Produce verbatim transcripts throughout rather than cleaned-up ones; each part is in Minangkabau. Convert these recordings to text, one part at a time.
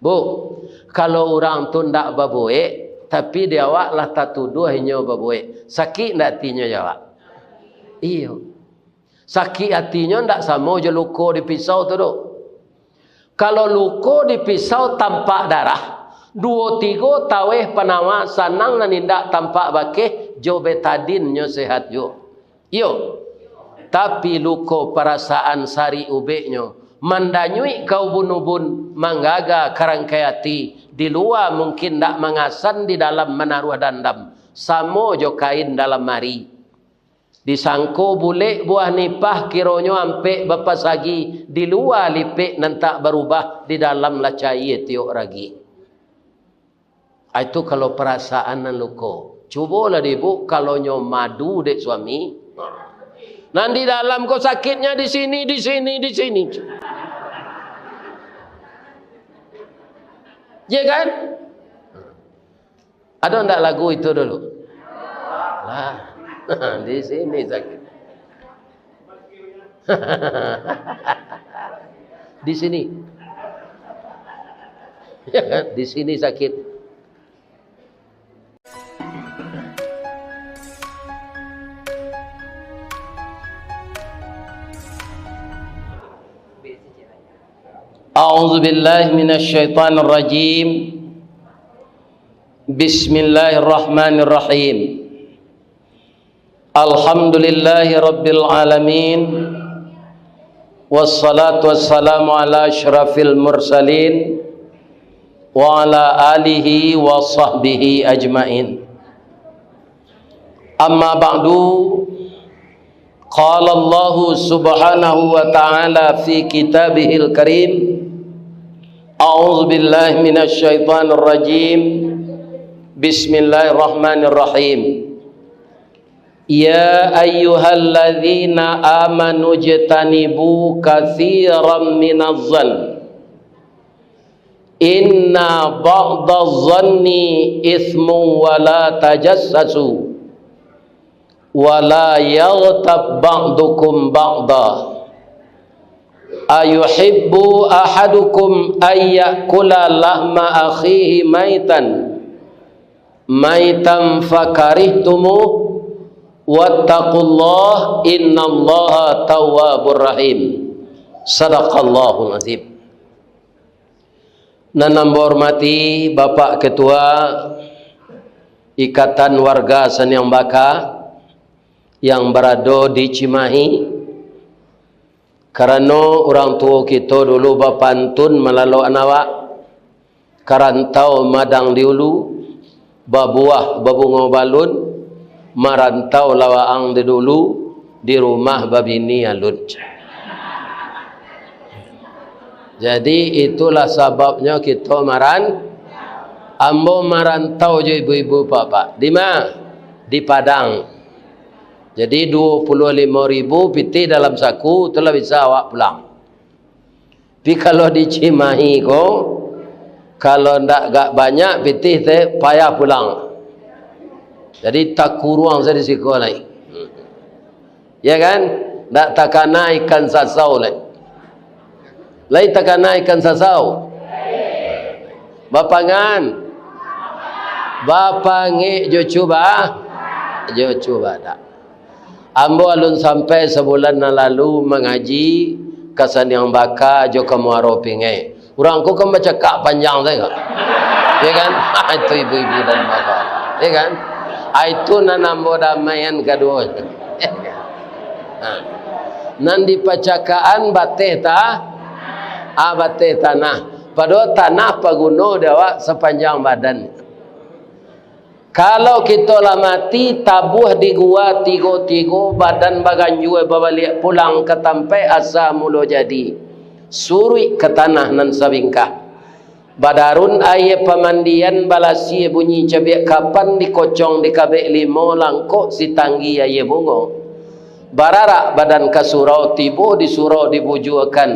Bu, kalau urang tu ndak babuek, tapi di awak lah tatuduah inyo babuek, sakik ndak atinyo di awak? Iyo. Sakik atinyo ndak samo jo luko di pisau tu doh. Kalau luko di pisau tampak darah, duo tigo taweh panawa sanang nan indak tampak bakeh, jo betadin nyo sehat juo. Iyo, tapi luko parasaan sarik ubeknyo, mandanyuik ka ubun-ubun, manggaga ka rangkai ati, di lua mungkin ndak mangasan, di dalam manaruah dandam, samo jo kain dalam ari. Disangko bulek buah nipah, kironyo ampek bapasagi, di lua lipek nan tak barubah, di dalam lah caia tiok ragi. Ah, itu kalau parasaan nan luko. Cubolah dek ibu, kalau nyo madu dek suami. Nan di dalam ko sakitnya di sini, di sini, di sini. Ya kan? Ada ndak lagu itu dulu? Lah, di sini sakit. Di sini. Ya kan? Di sini sakit. A'udzubillahi minasyaitonirrajim. Bismillahirrahmanirrahim. Alhamdulillahi rabbil alamin. Wassalatu wassalamu ala asyrafil mursalin wa ala alihi wa sahbihi ajmain. Amma ba'du, qala Allahu subhanahu wa ta'ala fi kitabihil karim, a'udzu billahi minasy syaithanir rajim. Bismillahirrahmanirrahim. Ya ayyuhalladzina amanu jtanibu katsiran minaz zann. Inna ba'daz zanni itsmun wa la tajassasu. Wa la yaghtab ba'dukum ba'da. Ayuhibbu ahadukum an ya'kula lahma akhihi maitan, maitan fakarihtumuh, wattaqullah, innallaha tawwabur rahim. Sadaqallahul azim. Nan ambo hormati Bapak Ketua Ikatan Warga Saniang Baka yang barado di Cimahi, karano urang tuo kito dulu bapantun malalokan awak, karantau madang di ulu, babuah babungo balun, marantau lah waang di dulu, di rumah babini alun. Jadi, itulah sababnyo kito maran-, ambo marantau jo ibu-ibu, Pak-pak. Di ma? Di Padang. Jadi, duo puluah limo ribu pitih dalam saku, tu lah bisa awak pulang. Tapi kalau di Cimahi ko, kalau ndak agak banyak pitih teh, payah pulang. Jadi takuruang sajo di siko lai. Ya kan? Ndak takana ikan sasau lai. Lai takana ikan sasau? Bapangan. Bapangek jo cuba. Jo cuba dak. Ambo alun sampai sabulan nan lalu mangaji ka Saniang Baka jo ka Muaro Pingai. Urang ko kan bacakak panjang sajo. Ya kan? Itu ibu-ibu dan bapak. Ya kan? Ah, itu nan ambo damaian kaduo. Ha. Nan dipacakakan bateh ta-, ah, bateh tanah. Padahal tanah paguno di awak sapanjang badan. Kalau kito lah mati, tabuah di gua tigo-tigo, badan baganjua babaliak pulang ka tampaik asa mulo jadi. Suruik ka tanah nan sabingkah. Badarun aia pamandian, balasia bunyi cabiak kapan, dikocong dikabek limo, langkok sitanggi aia bungo. Bararak badan ka surau, tibo di surau dibujuakan.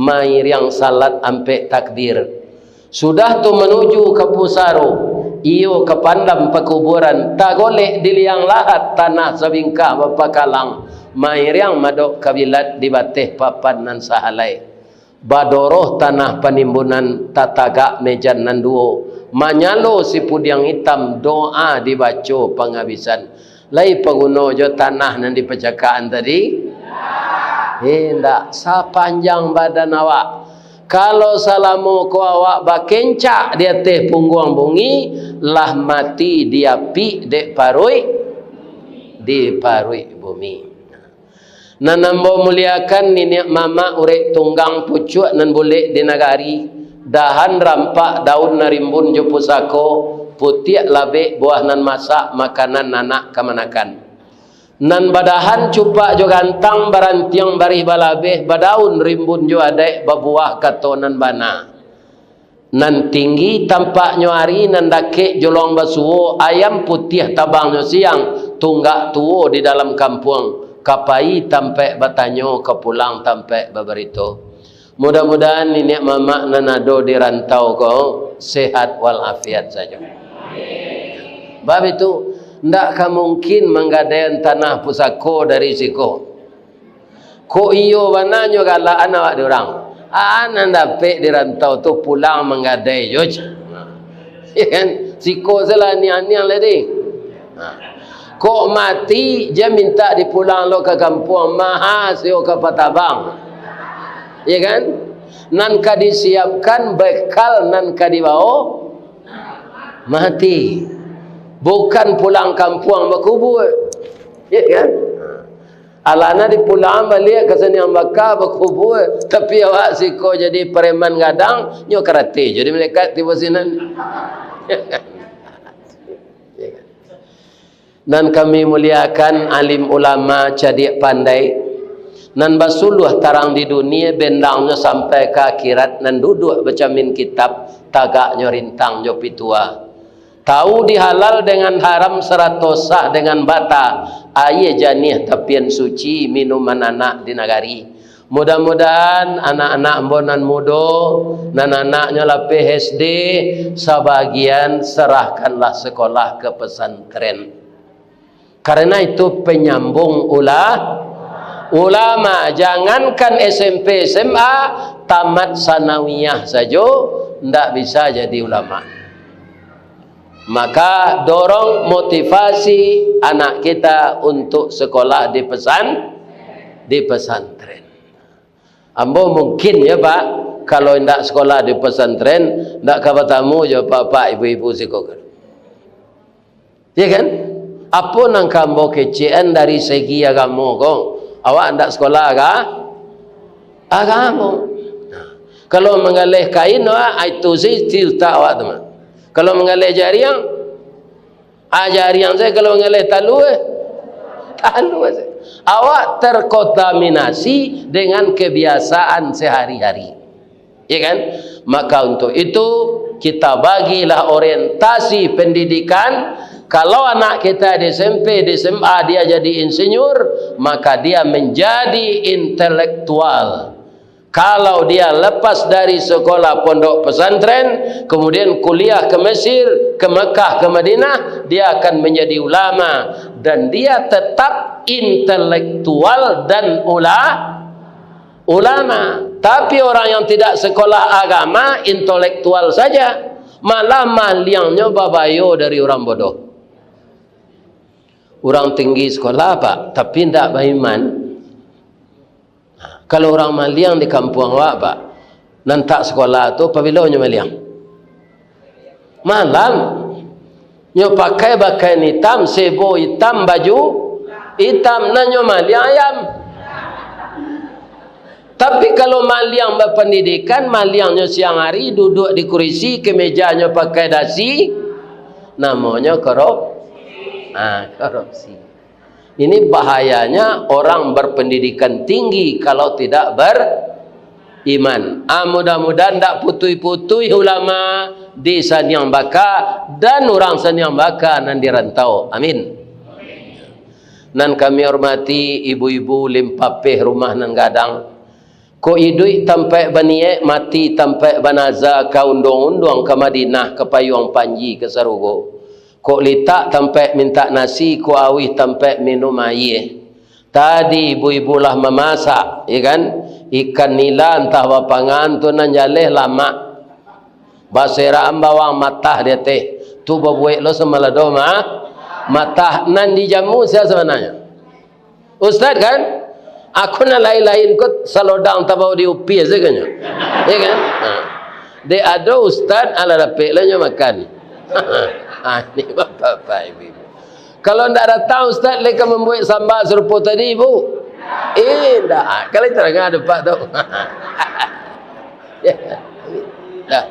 Mairiang salat ampek takbir. Sudah tu manuju ka pusaro, iyo ka pandam pakuburan, tagolek di liang lahat tanah sabingkah bapakalang, mairiang madok kabilat di bateh papan nan sahalai. Badoroh tanah panimbunan, tatagak mejan nan duo, manyalo sipudiang itam, doa dibaco pangabisan. Lai paguno jo tanah nan dipacakakan tadi? Indak, sapanjang badan awak. Kalau salamo ko awak bakencak di ateh pungguang bumi, lah mati diapik dek paruik, di paruik bumi. Nan ambo muliakan, niniak mamak urek tunggang pucuak nan bulek di nagari, dahan rampak daun nan rimbun jo pusako, putiak labek buah nan masak, makanan anak kamanakan. Nan badahan cupak jo gantang, barantiang barih balabeh, badaun rimbun jo adaik, babuah kato nan bana. Nan tinggi tampaknyo ari, nan dakek jolong basuo, ayam putiah tabangnyo siang, tunggak tuo di dalam kampuang, ka pai tampaik batanyo, ka pulang tampaik babarito. Mudah-mudahan niniak mamak nan ado di rantau ko sehat walafiat sajo. Bab itu, ndak ka mungkin manggadaian tanah pusako dari siko. Kok iyo bana nyo galakan awak di urang. Ah, nan dapek di rantau tu pulang manggadai jo, cak. Ya kan? Siko salah aniang-aniang lah deh. Ha. Kok mati, jan mintak dipulang lo ka kampuang, maha sio ka patabang. Ya kan? Nan ka disiapkan bekal nan ka dibawo mati. Bukan pulang kampuang bakubua. Ya kan? Alana dipulang baliak ka saniang baka bakubua, tapi awak siko jadi pareman gadang, nyo karate jadi malaikat tibo sinan. Nan kami muliakan alim ulama cadiak pandai, nan basuluah tarang di dunia, bendangnyo sampai ka akhirat, nan duduak bacamin kitab, tagaknyo rintang jo pitua. Tahu di halal dengan haram sarato sah dengan bata, aia janiah tapian suci minuman anak di nagari. Mudah-mudahan anak-anak ambo nan mudo, nan anaknyo lapeh S D, sabagian serahkanlah sekolah ke pesantren. Karena itu penyambung ula-, ulama, jangankan S M P, S M A, tamat sanawiyah sajo ndak bisa jadi ulama. Maka dorong motivasi anak kita untuk sekolah di pesan-, di pesantren. Ambo mungkin ya, Pak, kalau indak sekolah di pesantren, ndak ka batamu jo bapak ibu-ibu siko kan. Ya kan? Apo nan ka ambo kecekan dari segi agamo ko? Awak ndak sekolah aga-, agamo. Nah, kalau manggaleh kain, wah, itu si, si utak awak tu mah. Kalau manggaleh jariang, ah, jariang saja, kalau manggaleh talua, eh, talua saja. Awak terkontaminasi dengan kebiasaan sehari-hari. Ya kan? Maka untuk itu, kita bagilah orientasi pendidikan. Kalau anak kita di S M P, di S M A, dia jadi insinyur, maka dia menjadi intelektual. Kalau dia lepas dari sekolah pondok pesantren, kemudian kuliah ke Mesir, ke Mekah, ke Madinah, dia akan menjadi ulama. Dan dia tetap intelektual dan ula-, ulama. Tapi orang yang tidak sekolah agama, intelektual saja. Malah maliangnyo babayo dari urang bodoh. Urang tinggi sekolah, Pak, tapi ndak baiman. Kalau urang maliang di kampuang awak, Pak, nan tak sekolah tu, pabilo nyo maliang? Malam. Nyo pakai pakaian itam, sebo itam, baju itam, nan nyo maliang ayam. Tapi kalau maliang bapandidikan, maliangnyo siang hari, duduak di kurisi, kemejanyo pakai dasi, namonyo korop-, ah, korupsi. Ini bahayanya orang berpendidikan tinggi kalau tidak beriman. Ah, mudah-mudahan ndak putuih-putuih ulama di saniang baka dan urang saniang baka nan di rantau. Amin. Nan kami hormati ibu-ibu limpapeh rumah nan gadang. Kok iduik tampaik baniaik, mati tampaik banaza, ka unduang-unduang ka Madinah, ka payuang panji ka sarugo. Kok litak tampaik mintak nasi, kok auih tampaik minum aia. Tadi ibu-ibu lah mamasak, ya kan? Ikan nila antah bapangan tu nan jaleh lamak. Baserakan bawang matah di ateh. Tu babuek lo samalado ma-, matah. Nan dijamu sia sabananyo? Ustaz kan? Aku nan lain-lain ko salodang tabao di upiah sajo nyo. Ya kan? Ha. Dek ado ustaz, alah dapek lah nyo makan. Ha, ni bapak-bapak, ibu-ibu. Kalau ndak datang ustaz, lai ka mambuek samba sarupo tadi, Bu? Indak. Kalau tarang dapek tu. Ya. Dah.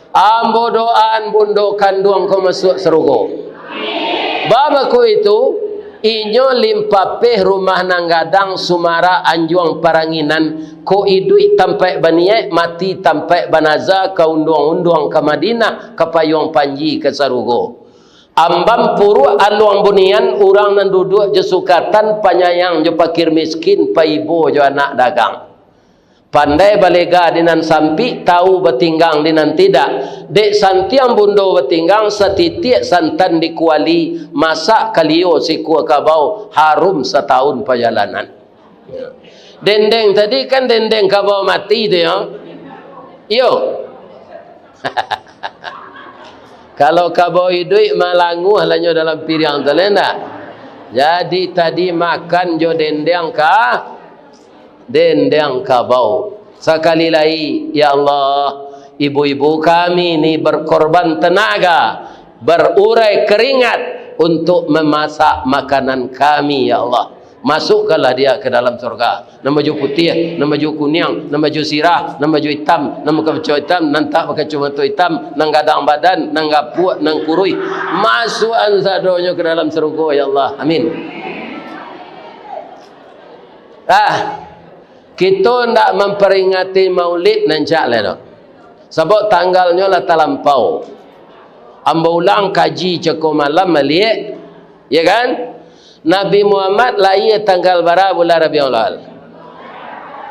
Ambo doaan bundo kanduang ko masuak sarugo. Bab itu, inyo limpapeh rumah nan gadang, sumarak anjuang paranginan, ko iduik tampaik baniaik, mati tampaik banaza, ka unduang-unduang ka Madinah, ka payuang panji ka sarugo. Ambam puruak aluang bunian, urang nan duduak jo sukatan, panyayang jo pakir miskin, paibo jo anak dagang. Pandai balega di nan sampik, tau batinggang di nan tidak. Dek santiang bundo batinggang, satitiak santan di kuali, masak kalio sikua kabau, harum satahun pajalanan. Dendeng tadi kan dendeng kabau mati tu, yo. Iyo. Kalau kabau iduik, malanguah lah nyo dalam piriang tu, lai ndak? Jadi tadi makan jo dendeng ka-, dendeng kabau. Sakali lai, ya Allah, ibu-ibu kami ni berkorban tenaga, berurai keringat untuk memasak makanan kami, ya Allah. Masukkanlah dia ke dalam surga. Nan baju putiah, nan baju kuniang, nan baju sirah, nan baju itam, nan bakaco itam, nan tak bakaco mato itam, nan gadang badan, nan gapuak, nan kuruih. Masuakan sadonyo ke dalam surga, ya Allah. Amin. Ah, kito ndak mamperingati Maulid nan cak lai doh. Sabab tanggalnyo lah talampau. Ambo ulang kaji cako malam baliak, ya kan? Nabi Muhammad lahia tanggal bara bulan Rabiul Awal?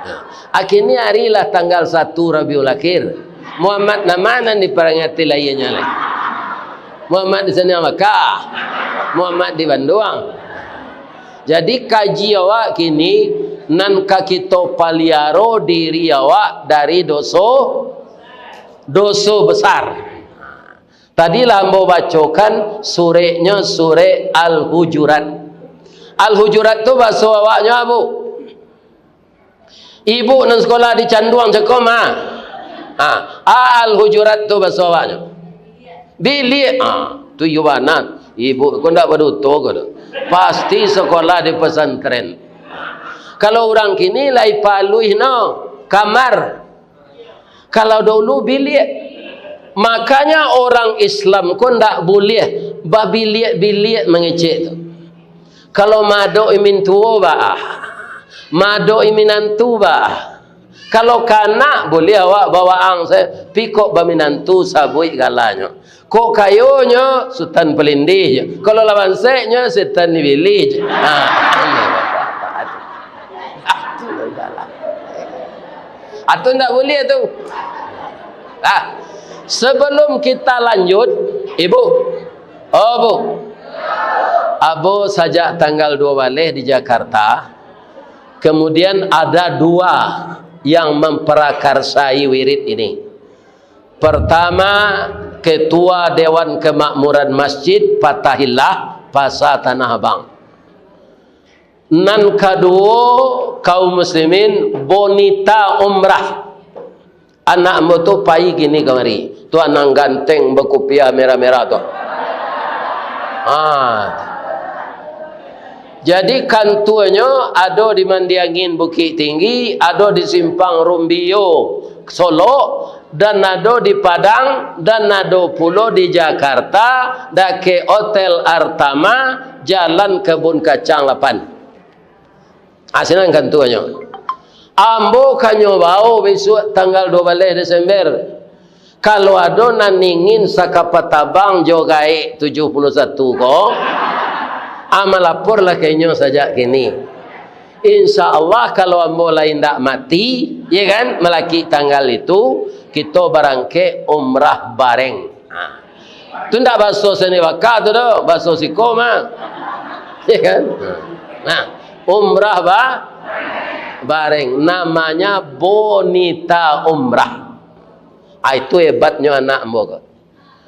Nah, kini ari lah tanggal satu Rabiul Akhir. Muhammad nan ma nan diparingati lahianyo lai? Muhammad di Saniang Makkah, Muhammad di Banduang. Jadi, kaji awak kini, nan ka kito paliaro diri awak dari doso, doso besar. Tadi lah ambo bacokan sureknyo, surek Al-Hujurat. Al-Hujurat tu baso awaknyo apo? Ibu nan sekolah di Canduang cako ma? Ha, Al-Hujurat tu baso awaknyo. Biliak. Ha, tu iyo bana. Ibu ko ndak baduto ko tu. Pasti sekolah di pesantren. Kalau urang kini lai paluih no, kamar. Kalau dulu biliak. Makanya orang Islam ko ndak buliah babiliak-biliak mangecek tu. Kalau madok imin tuo baa, madok imin antu baa. Kalau kanak buliah awak bawaang se, pikok baminantu sabuik galanyo. Kok kayonyo Sutan Palindih je. Kalau lah banseknyo Setan Ibilih je. Ha. Atu ndak buliah tu. Ah, sebelum kita lanjut, Ibu, oh, Bu, Abo sajak tanggal dua baleh di Jakarta, kemudian ada dua yang memperakarsai wirid ini. Pertama, Ketua Dewan Kemakmuran Masjid Fatahillah, Pasa Tanah Abang. Nan kaduo, kaum muslimin, Bonita Umrah. Anak ambo tu pai kini kamari. Tu anak ganteng bakupiah merah-merah tu. Ha. Jadi, kantuanyo ado di Mandiangin Bukittinggi, ado di Simpang Rumbio Solok, dan ado di Padang, dan ado pulo di Jakarta, dakek Hotel Artama, Jalan Kebun Kacang lapan. Ah, sinan kantuanyo. Ambo ka nyo bao bisuak tanggal dua baleh Desember. Kalau ado nan ingin sakapa tabang jo gaek tujuh puluh satu ko, ah, malaporlah ka inyo sajak kini. Insya Allah, kalau ambo lai indak mati, ya kan, malakik tanggal itu, kito barangkek umrah bareng. Ha. Tu ndak baso seni baka tu doh, baso siko mah. Ya kan? Nah, Umrah ba-, bareng. Namanya bonita umrah. Ah, itu hebatnyo anak ambo ko.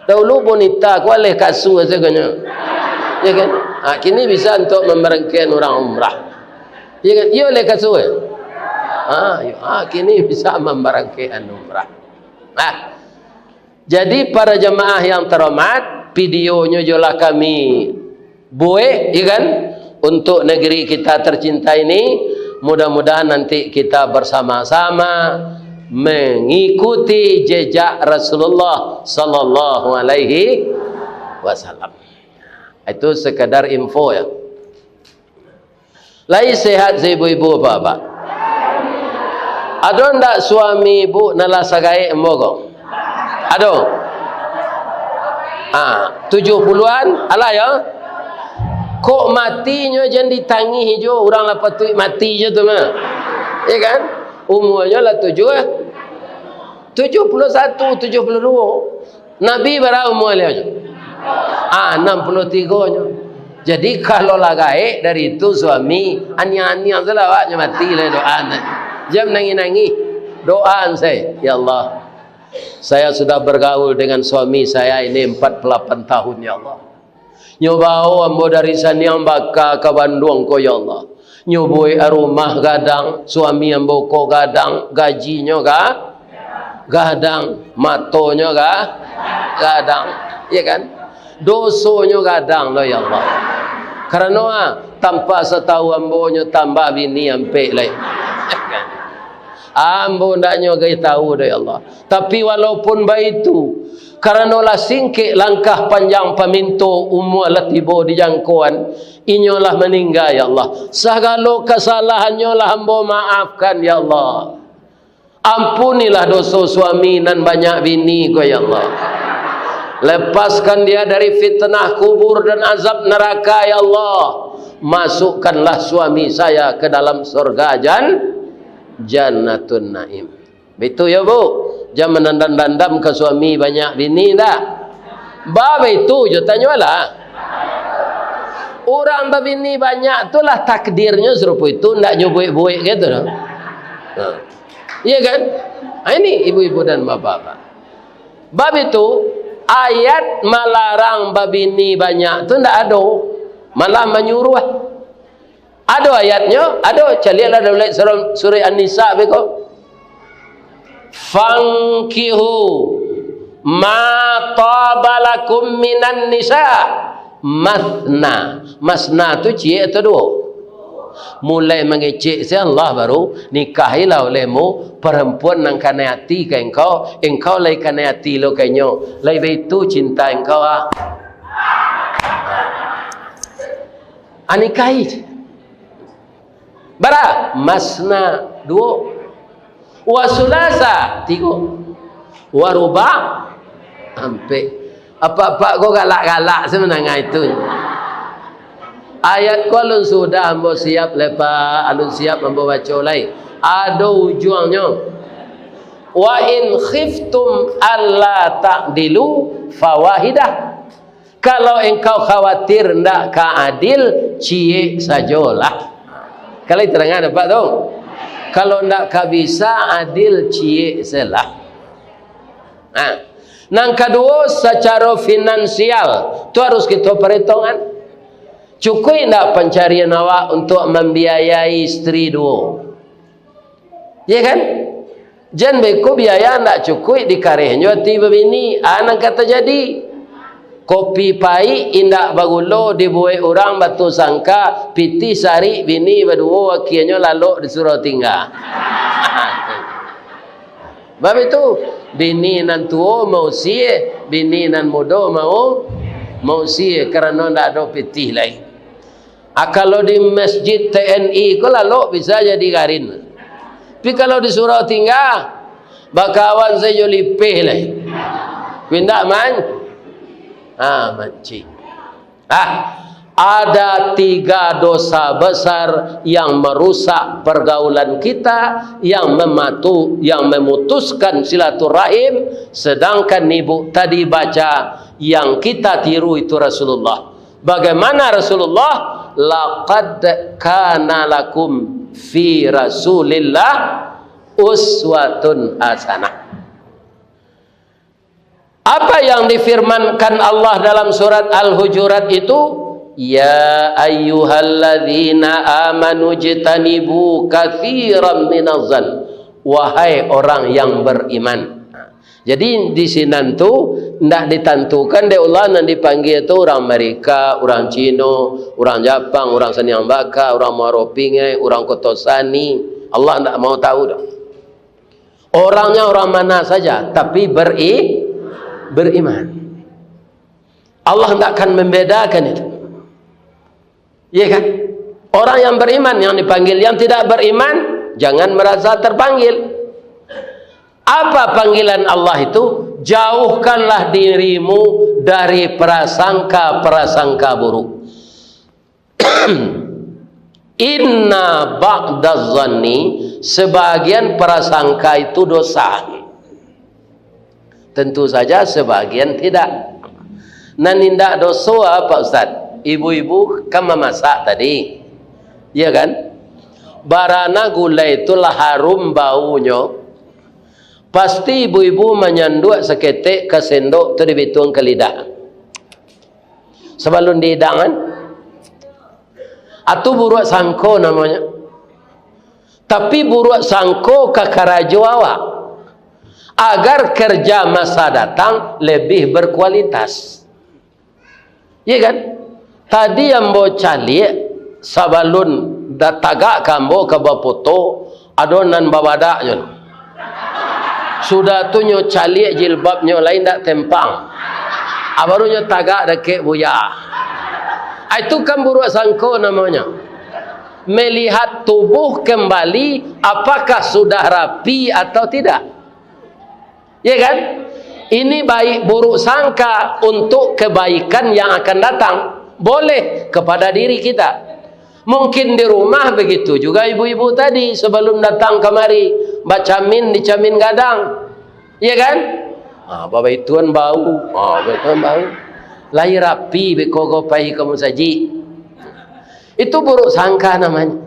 Dahulu bonita ko aleh kasua sagonyo. Ya kan? Ah, kini bisa untuk mambarangkaian urang umrah. Ya kan? Iyo aleh kasua. Ah, iyo. Ah, kini bisa mambarangkaian umrah. Ah. Jadi, para jamaah yang terhormat, videonyo jolah kami buek, ya kan, untuk negeri kita tercinta ini. Mudah-mudahan nanti kita bersama-sama mengikuti jejak Rasulullah sallallahu alaihi wasallam. Itu sekadar info, ya. Lai sehat si ibu-ibu, bapak-bapak? Ado ndak suami ibu nan lah sagaek ambo ko? Ado? Ah, tujuah puluahan? Alah yo. Kok matinyo jan ditangih jo, urang lah patuik mati jo tu mah. Ya kan? Umuanyo lah tujuah, tujuah puluah satu, tujuah puluah duo. Nabi bara umua baliau? Ah, anam puluah tigo nyo. Jadi, kalau lah gaek dari itu suami, aniang-aniang tu lah awaknyo mati lah doa. Jan nangih-nangih. Doa sae, "Ya Allah, saya sudah bergaul dengan suami saya ini empat puluh delapan tahun, ya Allah. Nyo bawo ambo dari Saniang Baka ka Banduang ko, ya Allah. Nyo buek rumah gadang, suami ambo ko gadang, gajinyo ga-, gadang, matonyo ga-, gadang." Ya kan? Dosonyo gadang lo, ya Allah. Karano, ah, tanpa satahu ambo nyo tambah bini ampek lai. Ambo ndak nyo gai tahu doh, ya Allah. Tapi walaupun baitu, karano lah singkek langkah panjang paminto, umua lah tibo di jangkoan, inyo lah maningga, ya Allah. Sagalo kasalahannyo lah ambo maafkan, ya Allah. Ampunilah doso suami nan banyak bini ko, ya Allah. Lepaskan dia dari fitnah kubur dan azab neraka, ya Allah. Masukkanlah suami saya ke dalam surga jan-, Jannatun Naim. Baitu yo, Bu. Jan mandandam-dandam ka suami banyak bini, ndak? Ba, baitu jo, tanyolah. Urang babini banyak tu lah takdirnyo sarupo itu, ndak nyo buek-buek gitu doh. Nah. Iya kan? Ah, ini ibu-ibu dan bapak-bapak. Bab itu, ayat malarang babini banyak tu ndak ado, malah manyuruah. Ado ayatnyo, ado, caliaklah dalam surah, surah An-Nisa beko. "Fankihu ma taba lakum minan nisa masna." Masna tu ciek atau duo? Mulai mangecek se Allah baru, "Nikahilah olehmu parampuan nan kanai ati ka engkau, engkau lai kanai ati lo ka inyo, lai baitu cinta engkau, ah." Ah, nikahi. Bara? Masna, duo. Wa sulasa, tigo. Wa ruba, ampek. Apak-apak ko galak-galak sabananyo itu. Ayat ko alun sudah ambo siap lai, Pak, alun siap ambo baco lai. Ado ujuangnyo. "Wa in khiftum alla ta'dilu fawahidah." Kalau engkau khawatir ndak ka adil, ciek sajolah. Kalau diterangkan dapat tu. Kalau ndak ka bisa adil, ciek selah. Nah, nan kaduo, sacaro finansial tu harus kito perhitungan. Cukuik ndak pancarian awak untuk mambiayai istri duo? Iya kan? Jan beko biaya ndak cukuik, dikarehnyo ati babini, a nan ka tajadi. Kopi paik indak bagulo dibuek urang batu sangka, pitih sarik bini baduo, akienyo lalok disuruah tingga. Bab itu, bini nan tuo mausie, bini nan mudo mau, mausie, karano ndak ado pitih lai. Ah, kalau di masjid T N I ko lalok bisa jadi garin. Tapi kalau disuruah tingga, bakawan sajo lipeh lai. Pindah man-, ah, mancing. Ah, ada tiga dosa besar yang merusak pergaulan kita, yang mematu-, yang memutuskan silaturahim, sedangkan ibu tadi baca yang kita tiru itu Rasulullah. Bagaimana Rasulullah? "Laqad kana lakum fi Rasulillah uswatun hasanah." Apa yang difirmankan Allah dalam surat Al-Hujurat itu? "Ya ayyuhalladzina amanu jtanibu katsiran minaz zan." Wahai orang yang beriman. Jadi, di sinan tu ndak ditantukan dek Allah nan dipanggia tu urang Amerika, urang Cino, urang Japang, urang Saniang Baka, urang Muaro Pingai, urang Koto Sani. Allah ndak mau tahu doh. Orangnya orang mana saja, tapi beri-, beriman. Allah ndak akan membedakan itu. Iya kan? Orang yang beriman yang dipanggil, yang tidak beriman jangan merasa terpanggil. Apa panggilan Allah itu? Jauhkanlah dirimu dari prasangka-prasangka buruk. Inna ba'daz zanni, sebagian prasangka itu dosa. Tentu saja sebagian tidak. Nan indak doso apa, Ustaz? Ibu-ibu kan mamasak tadi. Iya kan? Barana gulai tu lah harum baunyo, pasti ibu-ibu manyanduak saketek ka sendok tu dibituang ka lidah. Sabalun diidangan. Atu buruak sangko namonyo. Tapi buruak sangko ka karajo awak, agar kerja masa datang lebih berkualitas. Iya kan? Tadi ambo caliak, sabalun da-, tagak ka ambo ka bapoto, ado nan babadaknyo. Sudah tu nyo caliak jilbabnyo lai ndak tempang. Ah, baru nyo tagak dakek buya. Ah, itu kan buruak sangko namonyo. Melihat tubuh kembali, apakah sudah rapi atau tidak? Ya kan? Ini baik buruk sangka untuk kebaikan yang akan datang. Boleh kepada diri kita. Mungkin di rumah begitu juga ibu-ibu tadi sebelum datang kemari, bacamin di camin gadang. Ya kan? Ha, babaituan bau. Ha, babaituan bau. Lai rapi beko ko pai ka musajik. Itu buruk sangka namanya.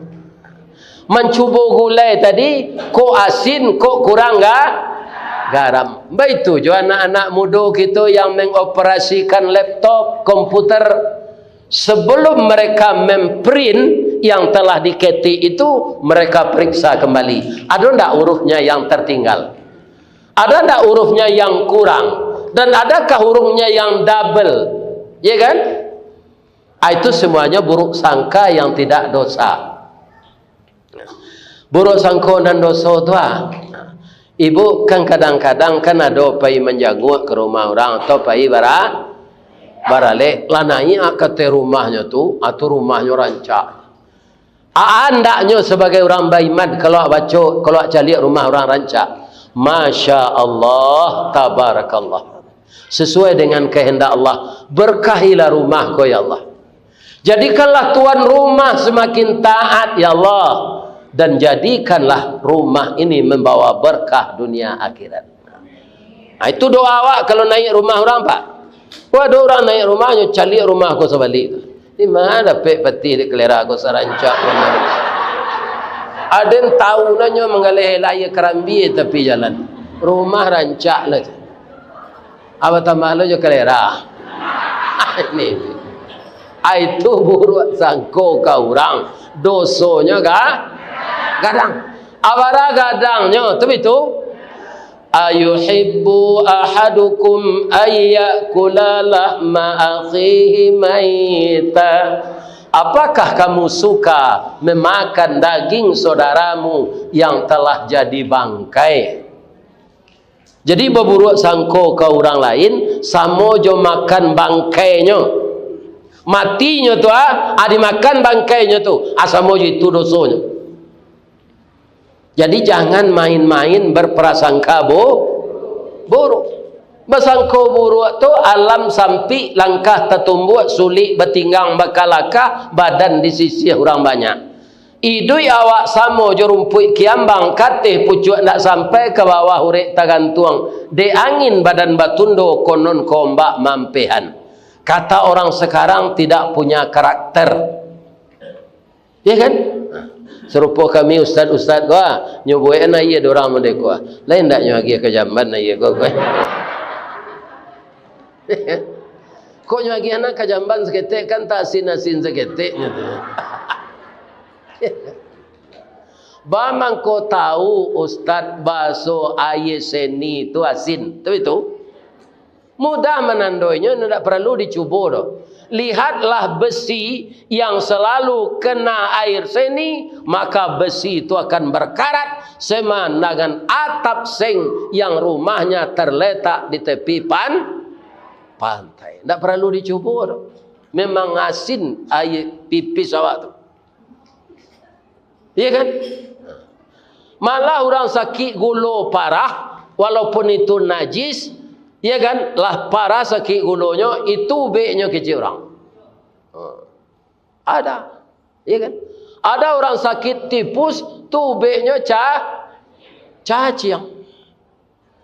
Mancubo gulai tadi, kok asin, kok kurang ga-, garam. Baitu jo anak-anak mudo kito yang mengoperasikan laptop, komputer. Sebelum mereka memprint yang telah diketik itu, mereka periksa kembali. Ada ndak hurufnya yang tertinggal? Ada ndak hurufnya yang kurang? Dan adakah hurufnya yang double? Ya kan? Ah, itu semuanya buruk sangka yang tidak dosa. Buruk sangko nan doso tu, ah. Ibu kan kadang-kadang kan ado pai manjanguak ka rumah urang atau pai bara-, baralek. Lah naiak ka ateh rumahnyo tu, ah, tu rumahnyo rancak. Ah, andaknyo sabagai urang baiman, kalau awak baco, kalau awak caliak rumah urang rancak. Masya Allah, tabarakallah. Sesuai dengan kehendak Allah. Berkahilah rumah ko, ya Allah. Jadikanlah tuan rumah semakin taat, ya Allah. Dan jadikanlah rumah ini membawa berkah dunia akhirat. Nah, itu doa awak kalau naik rumah urang, Pak. Wah, ado urang naik rumahnyo, caliak rumah ko sabalik tu. Di ma dapek patih dek kalera ko sarancak ko mah. Aden tahu nanyo manggaleh lai karambia tapi jalan. Rumah rancak lah tu. Apo tambah lo jo kalera. Ini. Ai tu buruak sangko ka urang. Dosonyo ga-, gadang. Abara gadangnyo tu bitu. Ayuhibbu ahadukum ayyakula lahma akhihi maita. Apakah kamu suka memakan daging saudaramu yang telah jadi bangkai? Jadi, baburuak sangko ka urang lain, samo jo makan bangkainyo. Matinyo tu, ah, ah, dimakan bangkainyo tu, ah, samo jo itu dosonyo. Jadi, jangan main-main berprasangka bu-, buruk. Basangko buruak tu, alam sampik, langkah tatumbuak, sulik batinggang bakalakah, badan disisiah urang banyak. Iduik awak samo jo rumpuik kiambang, kateh pucuak ndak sampai, ka bawah urek tagantuang. Dek angin badan batundo, konon ka ombak mampehan. Kata orang sekarang, tidak punya karakter. Ya kan? Sarupo kami ustad-ustad ko, ah, nyo buekan aia dek urang model ko, ah. Lain ndak nyo agiah ka jamban aia ko, ko? Kok nyo agiah nan ka jamban saketek, kan tak asin-asin saketek nyo tu. Ba mangko tahu ustad baso aia seni tu asin, tu itu. Mudah manandoinyo, indak paralu dicubo doh. Lihatlah besi yang selalu kena air seni, maka besi itu akan berkarat semandangan atap seng yang rumahnya terletak di tepi pan-, pantai. Indak paralu dicubo doh. Memang asin aia pipis awak tu. Iya kan? Malah urang sakik gulo parah, walaupun itu najis, iya kan? Lah parah sakik gulonyo, itu ubeknyo kecek urang. Ha. Ada. Iya kan? Ada urang sakik tipus, tu ubeknyo ca-, caciang.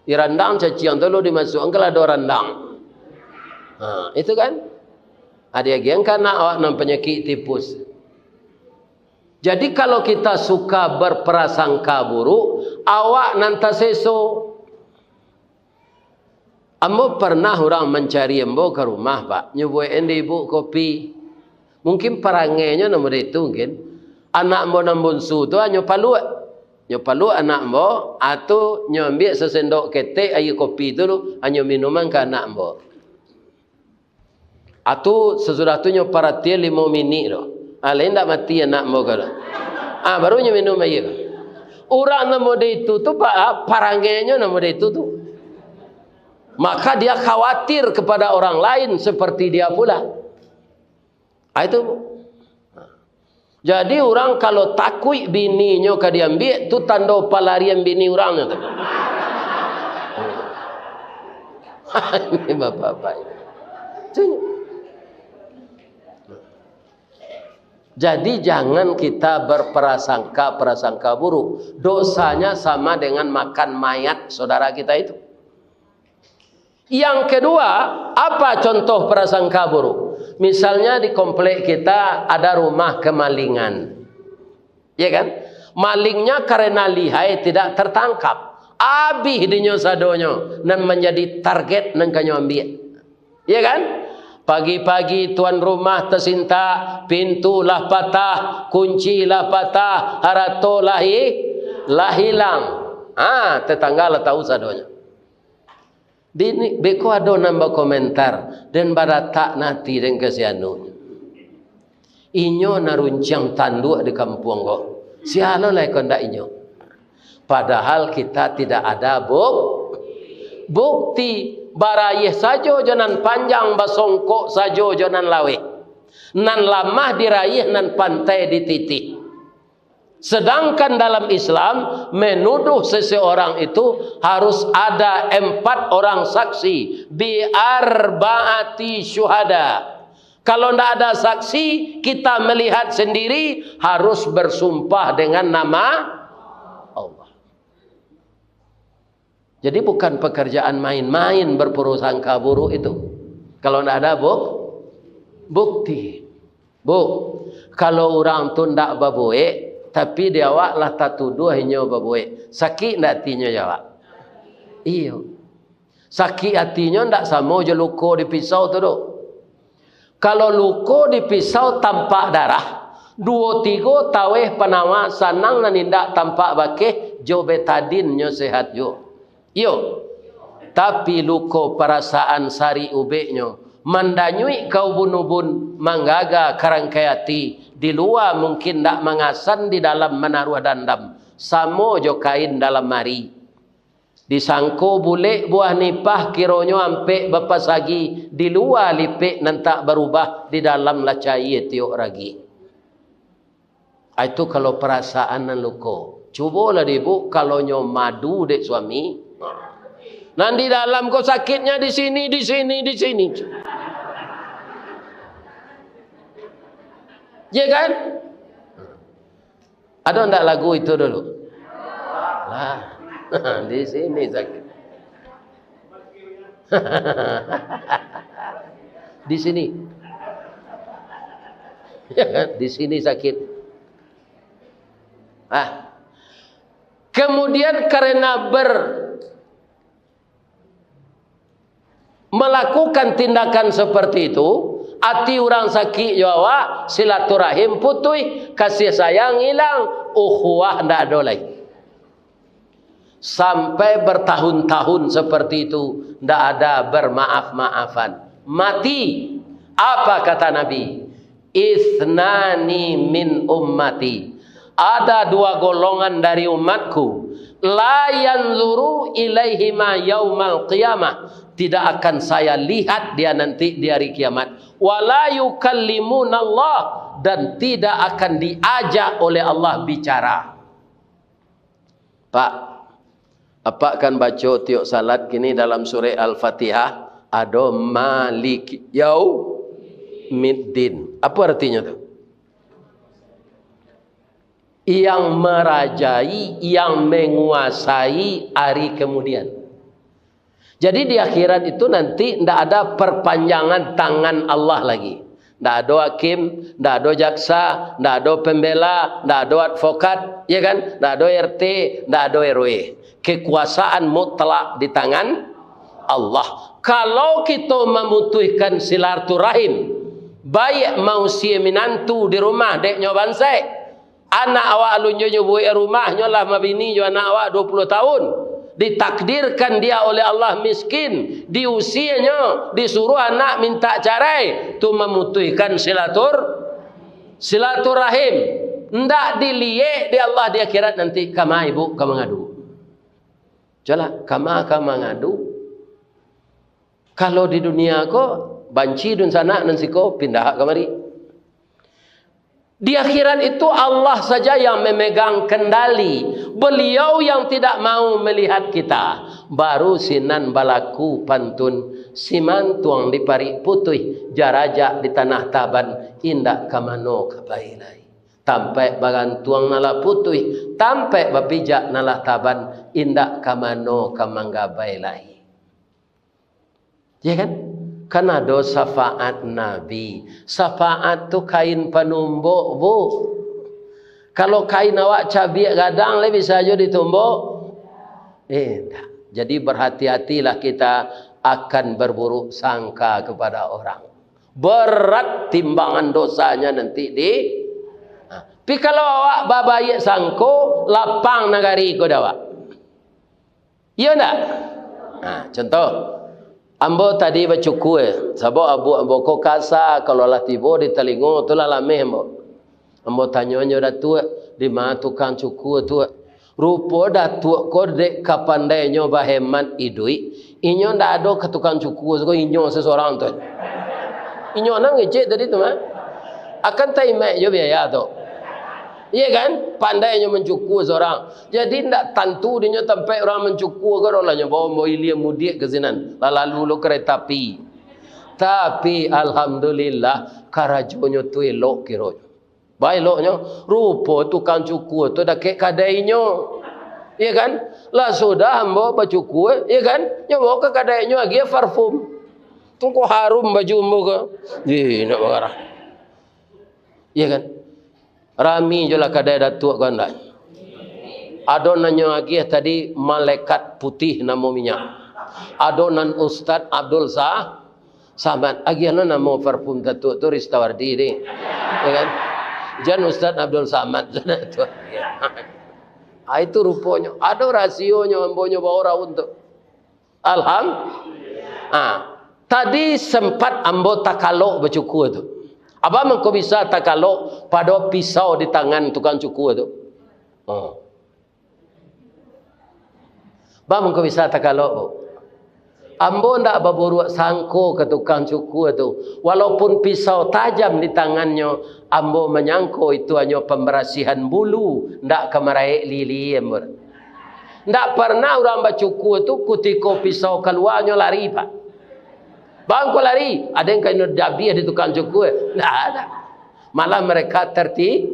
Di randang caciang tu lo dimasuakan ka lado randang. Ha, itu kan? Ado agiah ka anak awak nan panyakik tipus. Jadi, kalau kita suka berprasangka buruk, awak nan taseso. Ambo pernah urang mancari ambo ka rumah, Pak. Nyo buekan dek ibu kopi. Mungkin parangainyo nan model itu, mungkin. Anak ambo nan bunsu tu hanyo paluak. Nyo paluak anak ambo, a tu nyo ambiak sasendok ketek aia kopi tu, tu, hanyo minuman ka anak ambo. A tu, sasudah tu nyo paratian limo minik tu. Ah, lai ndak mati anak ambo ko tu. Ah, baru nyo minum aia. Urang nan model itu tu, Pak, ah, parangainyo nan model itu tu. Maka dia khawatir kepada orang lain seperti dia pula. Ah, itu. Jadi, urang kalau takuik bininyo ka diambiak, tu tando palarian bini urangnyo tu. Ini bapak-bapak ini. Jadi, jangan kita berprasangka-prasangka buruk. Dosanya sama dengan makan mayat saudara kita itu. Yang kedua, apa contoh prasangka buruk? Misalnya di komplek kita ada rumah kemalingan. Ya kan? Malingnya karena lihai tidak tertangkap. Abih dinyo sadonyo nan manjadi target nan ka nyo ambiak. Ya kan? Pagi-pagi tuan rumah tasintak, pintu lah patah, kunci lah patah, harato lah hi-, lah hilang. Ah, tetangga lah tahu sadonyo. Bini, beko ado nan bakomentar, den baratak nati den ka si anu. Inyo nan runciang tanduak di kampuang ko. Sia lo lai ko ndak inyo. Padahal kita tidak ada buk-, bukti. Barayeh sajo jo nan panjang, basongkok sajo jo nan laweh. Nan lamah dirayeh, nan pantai dititih. Sedangkan dalam Islam, menuduh seseorang itu harus ada empat orang saksi, bi arba'ati syuhada. Kalau ndak ada saksi, kita melihat sendiri, harus bersumpah dengan nama Allah. Jadi, bukan pekerjaan main-main berprasangka buruk itu, kalau ndak ada buk-, bukti. Bu, kalau urang tu ndak babuek, tapi di awak lah tatuduah inyo babuek, sakik ndak atinyo jo awak? Iyo. Sakik atinyo ndak samo jo luko di pisau tu doh. Kalau luko di pisau tampak darah, duo tigo taweh panawa sanang nan indak tampak bakeh, jo betadin nyo sehat juo. Iyo, tapi luko parasaan sarik ubeknyo, mandanyuik ka ubun-ubun, manggaga ka rangkai ati, di lua mungkin ndak mangasan, di dalam manaruah dandam, samo jo kain dalam ari. Disangko bulek buah nipah, kironyo ampek bapasagi, di lua lipek nan tak barubah, di dalam lah caia tiok ragi. Ah, itu kalau parasaan nan luko. Cubolah dek ibu, kalau nyo madu dek suami. Nan di dalam ko sakitnya di sini, di sini, di sini. Ya kan? Ado ndak lagu itu dulu? Lah, di sini sakit. Di sini. Ya kan? Di sini sakit. Ah. Kemudian karena ber-, melakukan tindakan seperti itu, ati urang sakik jo awak, silaturahim putuih, kasih sayang ilang, ukhuwah ndak ado lai. Sampai bertahun-tahun seperti itu, ndak ada bermaaf-maafan. Mati. Apa kata Nabi? "Itsnani min ummati." Ada dua golongan dari umatku. "La yanzuru ilaihima yaumal qiyamah." Tidak akan saya lihat dia nanti di hari kiamat. "Wa la yukallimunallah." Dan tidak akan diajak oleh Allah bicara. Pak, apak kan baco tiok salat kini dalam surah Al-Fatihah, ado Malik Yaumiddin. Apa artinya tu? Yang merajai, yang menguasai hari kemudian. Jadi di akhirat itu nanti ndak ada perpanjangan tangan Allah lagi. Ndak ado hakim, ndak ado jaksa, ndak ado pembela, ndak ado advokat, ya kan? Ndak ado R T, ndak ado R W. Kekuasaan mutlak di tangan Allah. Kalau kito mamutuihkan silaturahim, baik mausia minantu di rumah dek nyo bansaik, anak awak alun jo nyo buek rumah, nyo lah mabini jo anak awak dua puluh tahun, ditakdirkan dia oleh Allah miskin, diusianyo, disuruh anak mintak carai, tu mamutuihkan silatur-, silaturahim. Ndak diliek di Allah di akhirat nanti, kama ibu ka mangadu. Cubolah, kama ka mangadu. Kalau di dunia ko, banci dunsanak nan siko, pindah kamari. Di akhirat itu Allah saja yang memegang kendali. Beliau yang tidak mau melihat kita. Baru sinan balaku pantun, simantuang di parik putuih, jarajak di tanah taban, indak ka mano ka pai lai. Tampaik bagantuang nan lah putuih, tampaik bapijak nan lah taban, indak ka mano ka manggabai lai. Ya kan? Kan ado syafaat Nabi. Syafaat tu kain panumbok, Bu. Kalau kain awak cabiak gadang, lai bisa jo ditumbok? Eh, indak. Jadi, berhati-hatilah kita akan berburuk sangka kepada orang. Berat timbangan dosanya nanti di, ha. Tapi kalau awak babaiak sangko, lapang nagari ko dek awak. Iyo ndak? Nah, contoh, ambo tadi bacukua, sabab abuak ambo ko kasa, kalau lah tibo di talingo tu lah lameh ambo. Ambo tanyo nyo, "Datuak, di ma tukang cukua tu?" Rupo Datuak ko dek ka pandainyo bahemat iduik, inyo ndak ado ka tukang cukua ko, inyo sesorang tu. Inyo nan ngecek tadi tu mah. Akan taimaik jo biaya tu. Iya kan? Pandai nyo mancukua sorang. Jadi, ndak tantu dinyo tampaik urang mancukua ko doh lah nyo bawa, bawa ilia mudiak ka sinan. Lah lalu lo kereta api. Tapi, alhamdulillah, karajonyo tu elok kironyo. Baeloknyo, rupo tukang cukua tu dakek kadainyo. Iya kan? Lah sudah ambo bacukua, iya kan? Nyo bawa ka kadainyo agiah parfum. Tungko harum baju ambo ko. Ih, nak bagarah. Iya kan? Rami jo lah kadai Datuak ko ndak? Ado nan nyo agiah tadi, Malaikat Putih namo minyak. Ado nan Ustaz Abdul Sa-, Samad. Agiah lo namo parfum Datuak tu, Ristawardi ni. Ya kan? Jan Ustaz Abdul Samad sudah tu. Ah, itu ruponyo. Ado rasionyo, ambo nyo bawa raun tu. Alham-, ah, tadi sempat ambo takalok bacukua tu. Apo mangko bisa takalok pado pisau di tangan tukang cukua tu? Oh. Baa mangko bisa takalok, Bu? Ambo ndak baburuak sangko ka tukang cukua tu. Walaupun pisau tajam di tangannyo, ambo manyangko itu hanyo pambarasihan bulu, ndak ka maraek lili ambo. Ndak parnah urang bacukua tu, kutiko pisau kalua, nyo lari, Pak. Bangko lari, ado nan ka inyo dabiah di tukang cukua. Ndak ada. Malah mereka terti-,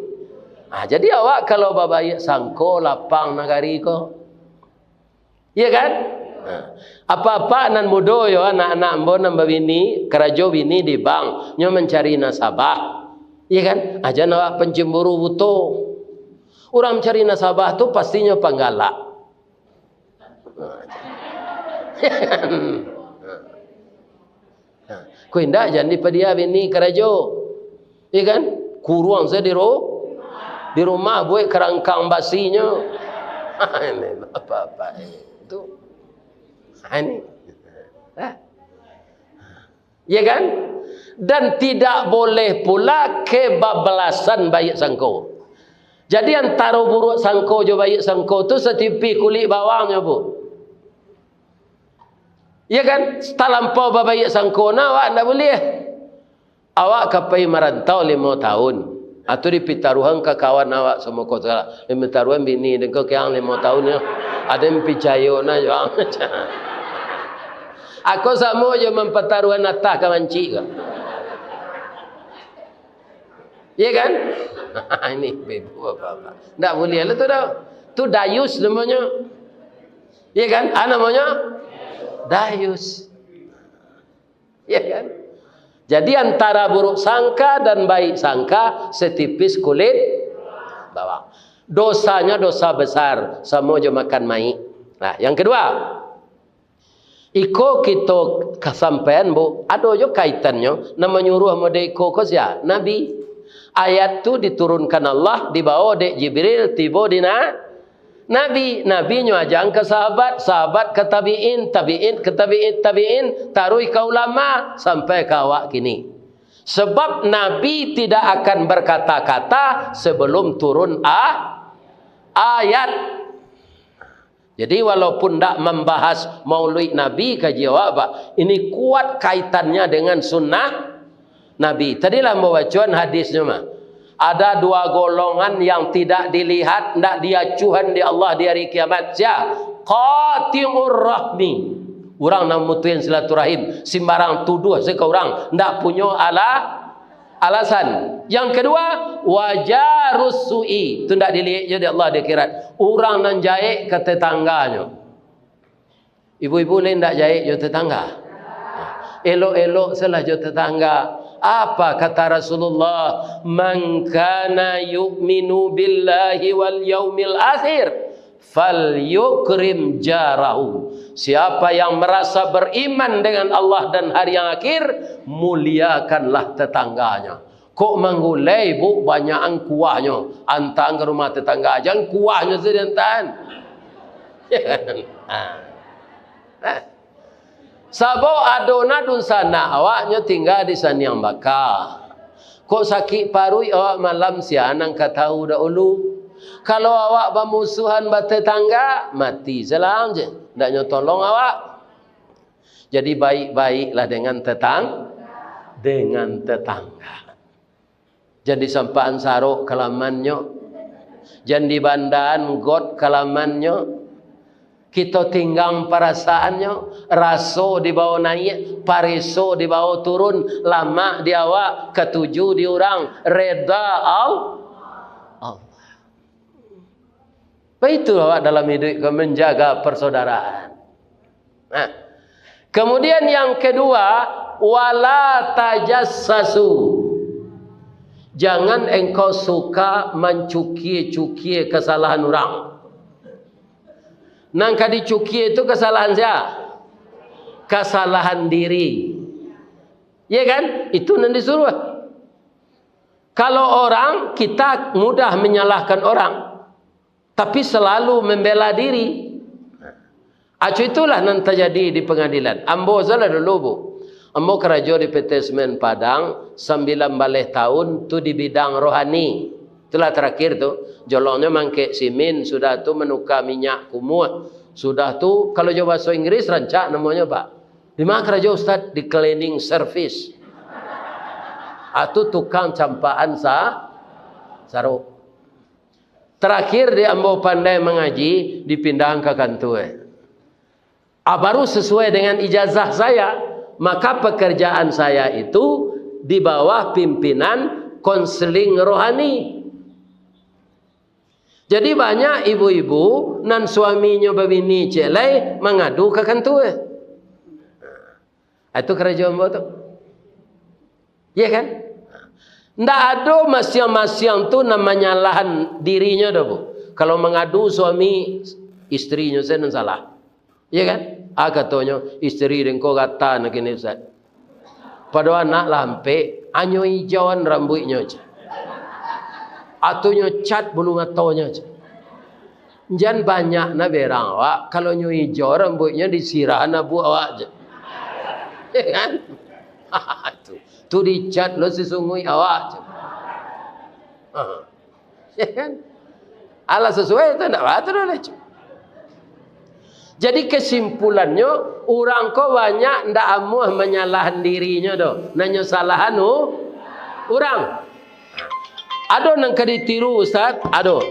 ah, jadi awak kalau babaiak sangko, lapang nagari ko. Iya kan? Nah, apak-apak nan mudo yo, anak-anak ambo nan babini, karajo bini di bank, nyo mancari nasabah. Iya kan? Ah, jan awak pancemburu buto. Urang cari nasabah tu pastinyo panggalak. Nah, ko indak, jan dipadia bini karajo. Iya kan? Kuruang sajo di ru-, di rumah, buek karangkang basinyo. Ini apa-apa itu. Ini. Hah? Ya kan? Dan tidak boleh pula kebablasan baik sangko. Jadi, antaro buruk sangko jo baik sangko tu satipih kulik bawangnyo, Bu. Ya kan? Talampau babaik sangko nah, awak ndak buliah. Awak ka pai marantau limo tahun. Atau dipitaruhan ka kawan awak samo ko sagalo. Dipitaruhan bini den ko kiang limo tahun yo. Ado nan picayo nah jo ang. Ako samo jo mampataruhan atah ka mancik ko. Iya kan? Ini ibu bapak-bapak. Ndak buliah lah tu doh. Tu dayus namonyo. Iya kan? Ah, namonyo dayus. Iya kan? Jadi, antara buruk sangka dan baik sangka setipis kulit bawang. Dosanyo dosa besar, samo jo makan maik. Nah, yang kedua, iko kito kasampaian, Bu, ado jo kaitannyo, nan manyuruah model iko ko sia? Nabi. Ayat tu diturunkan Allah, dibawa dek Jibril, tibo di na-, Nabi, Nabi nyo ajakan ka sahabat, sahabat ka tabiin, tabiin ka tabiin, tabiin, taruih ka ulama, sampai ka awak kini. Sebab Nabi tidak akan berkata-kata sebelum turun a-, ayat. Jadi, walaupun ndak mambahas mauluik Nabi, kaji awak, Pak, ini kuat kaitannya dengan sunnah Nabi. Tadi lah ambo bacoan hadisnyo mah. Ada dua golongan yang tidak dilihat, ndak diacuhan di Allah di hari kiamat. Sia? Qati'ur rahmi. Urang nan mutuihan silaturahim, simbarang tuduah se ka urang, ndak punyo ala-, alasan. Yang kedua, wajarus su'i. Tu ndak diliek jo di Allah di akhirat. Urang nan jaek ka tetangganyo. Ibu-ibu lai ndak jaek jo tetangga? Elok-elok salah jo tetangga. Apa kata Rasulullah? "Man kana yu'minu billahi wal yaumil akhir, falyukrim jarahu." Siapa yang merasa beriman dengan Allah dan hari yang akhir, muliakanlah tetangganya. Kok manggulai, Bu, banyakan kuahnyo, antaan ka rumah tetangga, jan kuahnyo sajo diantaan. Ha. Ha. Sabab ado nan dunsanak awaknyo tingga di saniang baka. Kok sakik paruik awak malam, sia nan ka tahu dahulu. Kalau awak bamusuhan batetangga, mati sajo lah je, ndak nyo tolong awak. Jadi, baik-baiklah dengan tetang-, dengan tetangga. Jan disampaan sarok kalamannyo, jan dibandaan got kalamannyo, kito tinggang parasaannyo, raso dibawo naiak, pareso dibawo turun, lamak di awak, katuju di urang, reda Al-, Allah. Baitu awak dalam iduik ko, manjaga persaudaraan. Nah, kemudian yang kedua, wala tajassasu. Jangan engkau suka mancukie-cukie kesalahan urang. Nan ka dicukie tu kesalahan sia? Kesalahan diri. Ya kan? Itu nan disuruah. Kalau orang, kita mudah menyalahkan orang, tapi selalu membela diri. Acu itulah nan terjadi di pengadilan. Ambo salah dulu, Bu. Ambo karajo di P T Semen Padang, sambilan baleh tahun tu di bidang rohani. Itulah terakhir tu. Jolongnyo mangkek simin, sudah tu manuka minyak kumuah. Sudah tu, kalau jo bahaso Inggris, rancak namonyo, Pak. Di ma karajo, Ustaz? Di cleaning service. Ah, tu tukang campaan sa-, sarok. Terakhir di ambo pandai mangaji, dipindahan ka kantua. Ah, baru sesuai dengan ijazah saya, maka pekerjaan saya itu di bawah pimpinan konseling rohani. Jadi, banyak ibu-ibu nan suaminyo babini ciek lai mangadu ka kantua. Ah, itu karajo ambo tu. Iya kan? Ndak ado masiang-masiang tu nan manyalahan dirinyo doh, Bu. Kalau mangadu suami, istrinyo sajo nan salah. Iya kan? Ah, katonyo, "Istri den ko gata nan kini, Ustaz." Padahal anak lah ampek, hanyo ijauan rambuiknyo, ceh. Atunyo cat bulu matonyo, ceh. Jan banyak na berang awak, kalau nyo ijau rambuiknyo disirah na buah awak, ceh. Iya kan? Tu, tu dicat lo sisunguik awak, ceh. Ha. Ya kan? Alah sasuai tu ndak batul lah, ceh. Jadi kesimpulannyo, urang ko banyak ndak amuah manyalahan dirinyo doh. Nan nyo salahan u-, urang. Ado nan ka ditiru, Ustaz? Ado.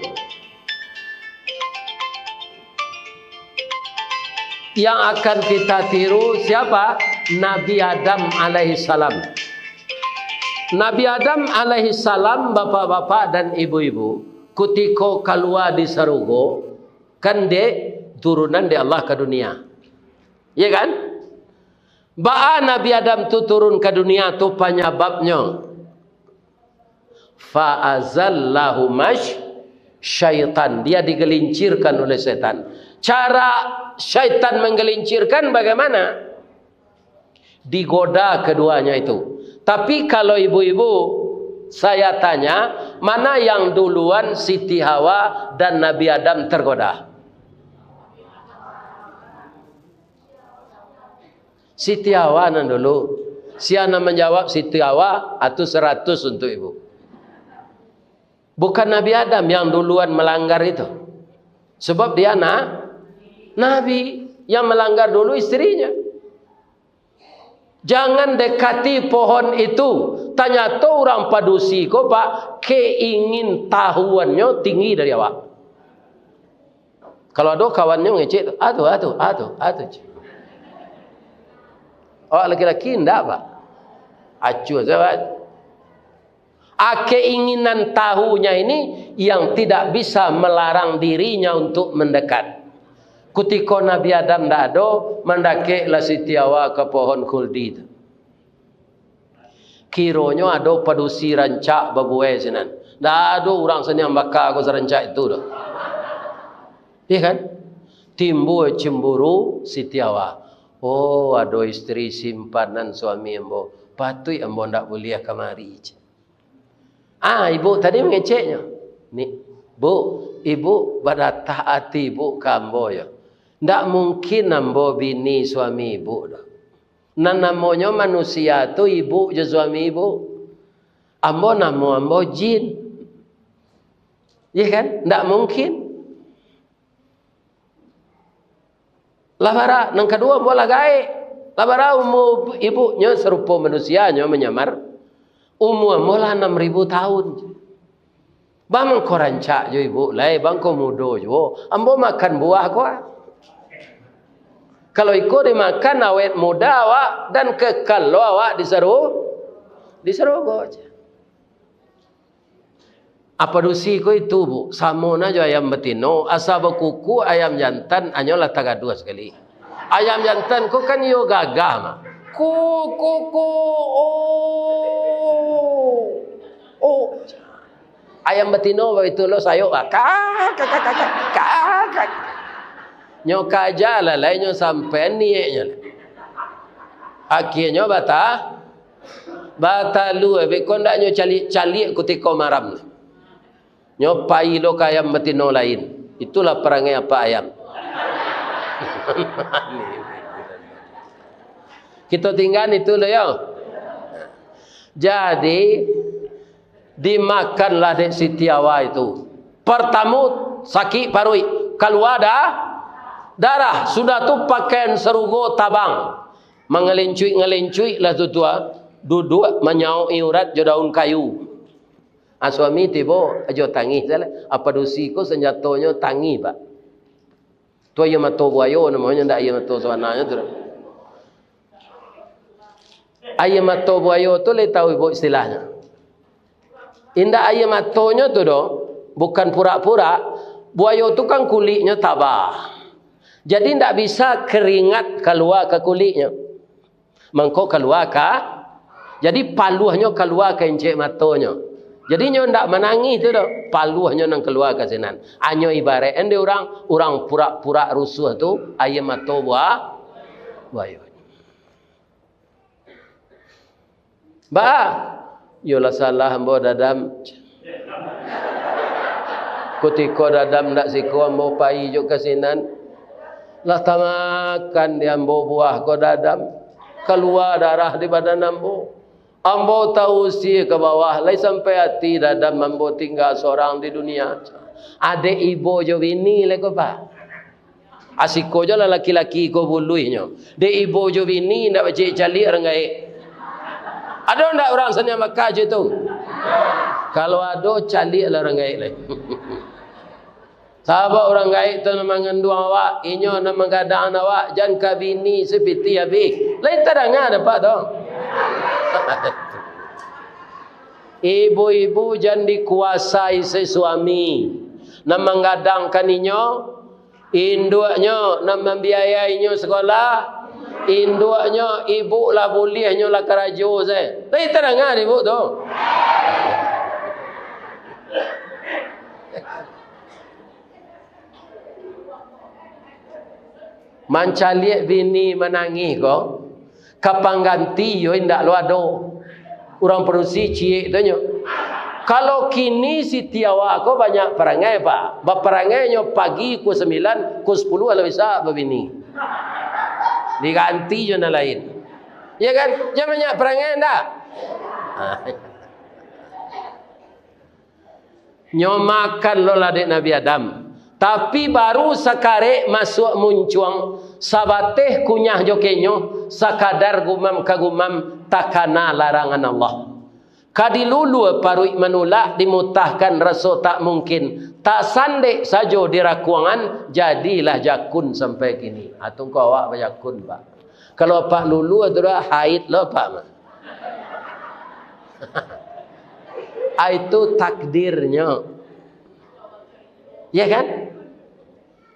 Yang akan kita tiru siapa? Nabi Adam alaihissalam. Nabi Adam alaihissalam, bapak-bapak dan ibu-ibu, kutiko kalua di sarugo, kan dek turunan dek Allah ka dunia. Iya kan? Baa Nabi Adam tu turun ka dunia tu panyababnyo? Fa azallahu mash syaitan. Dia digelincirkan oleh setan. Cara syaitan menggelincirkan bagaimana? Digoda keduanya itu. Tapi kalau ibu-ibu, saya tanya, mana yang duluan Siti Hawa dan Nabi Adam tergoda? Siti Hawa nan dulu. Sia nan manjawab Siti Hawa, atu saratus untuk ibu. Bukan Nabi Adam yang duluan melanggar itu. Sebab dia na-, Nabi yang melanggar dulu istrinya. Jangan dekati pohon itu. Tanyato urang padusi ko, Pak, keingin tahuannyo tinggi dari awak. Kalau ado kawannyo ngecek tu, "Atu, atu, atu, atu," ceh. Awak laki-laki ndak, Pak. Acuah sajo, Pak. Ah, keinginan tahunya ini yang tidak bisa melarang dirinya untuk mendekat. Kutiko Nabi Adam ndak ado, mandakeklah Siti Hawa ka pohon khuldi tu. Kironyo ado padusi rancak babuwai sinan. Ndak ado urang saniang baka ko sarancak itu doh. Iya kan? Timbua cemburu Siti Hawa. "Oh, ado istri simpanan suami ambo. Patuik ambo ndak buliah kamari," ceh. Ah, ibu tadi mangeceknyo. Ni, "Bu, ibu badatah ati ibu ka ambo yo. Ndak mungkin ambo bini suami ibu doh. Nan namonyo manusia tu ibu jo suami ibu. Ambo namo ambo jin." Iya kan? Ndak mungkin. Lah bara, nan kaduo ambo lah gaek. Lah bara umua ibunyo sarupo manusia, nyo manyamar. Umua ambo lah anam ribu tahun. Baa mangko rancak jo ibu lai, baa mangko mudo juo. Ambo makan buah ko ah. Kalau iko dimakan awet muda awak dan kekal lo awak di saru-, di sarugo. Apo dusi ko itu, Bu? Samo na jo ayam batino, asa bakuku ayam jantan, anyo lah tagaduah sakali. Ayam jantan ko kan iyo gagah mah. Ku, ku, ku, oh, oh. Ayam batino baitu lo sayok, bah. Kak, kak, kak, kak, kak, kak. Nyo kaja lah, lai nyo sampai nieknyo. Akhianyo bata-, batalua, beko ndak nyo caliak-caliak kutiko maram. Nyo pai lo ka ayam batino lain. Itulah parangai apak ayam. Kito tinggaan itu lo yo. Jadi, dimakanlah dek Siti Hawa itu. Partamo, sakik paruik, kalua da-, darah. Sudah tu pakaian sarugo tabang. Mangalencuik-ngalencuik lah tu, tu, ah. Duduak manyaok-i urat jo daun kayu. Ah, suami tibo jo tangih salah. Apo dusi ko sanjatonyo tangih, Pak. Tu aia mato buayo namonyo, ndak aia mato sabananyo tu. Aia mato buayo tu lai tahu ibu istilahnyo? Indak aia matonyo tu doh, bukan purak-purak. Buayo tu kan kuliknyo taba. Jadi ndak bisa keringat kalua ka kuliknyo. Mangko kalua ka, Jadi paluahnyo kalua ka incek matonyo. Jadi nyo ndak manangih tu doh, paluahnyo nan kalua ka sinan. Anyo ibaraik ende urang, urang purak-purak rusuah tu, aia mato buah, buayo. Ba, iyolah salah ambo Dadam. Kutiko Dadam ndak siko ambo pai jo ka sinan. Lah tamakan di ambo buah ko Dadam. Kalua darah di badan ambo. Ambo tausia ka bawah, lai sampai ati Dadam ambo tingga sorang di dunia. Adek ibo jo bini lai ko, Pak. Asiko jo lah laki-laki ko buluihnyo. Dek ibo jo bini ndak bacaliak-caliak urang gaek. Ado ndak urang saniang baka jo tu? Kalau ado, caliaklah urang gaek lai. Sabab urang gaek tu nan manganduang awak, inyo nan manggadang awak, jan ka bini sapiti abih. Lai tadanga dek Apak tu? Ibu-ibu jan dikuasai se suami. Nan manggadangkan inyo, induaknyo nan mambiayai inyo sakolah, induaknyo, ibu lah buliah nyo lah karajo se. Lai tadanga dek ibu tu? Mancaliak bini manangih ko, ka pangganti yo indak lo ado. Urang padusi ciek tu nyo. Kalau kini Siti awak ko banyak parangai, Pak. Baparangai nyo pagi pukua sambilan, pukua sapuluah lah bisa babini. Diganti jo nan lain. Ya kan? Jan banyak parangai ndak? Nyo makan lo lah dek Nabi Adam. Tapi baru sakarek masuak muncuang, sabateh kunyah jo kenyo, sakadar gumam ka gumam, takana larangan Allah. Ka dilulua paruik manulak, dimutahkan raso tak mungkin, tasandek sajo di rakuangan, jadilah jakun sampai kini. Atungko awak bajakun, Pak. Kalau Apak lulua tu dah haid lo, Pak, mah. Ah, itu takdirnyo. Ya kan?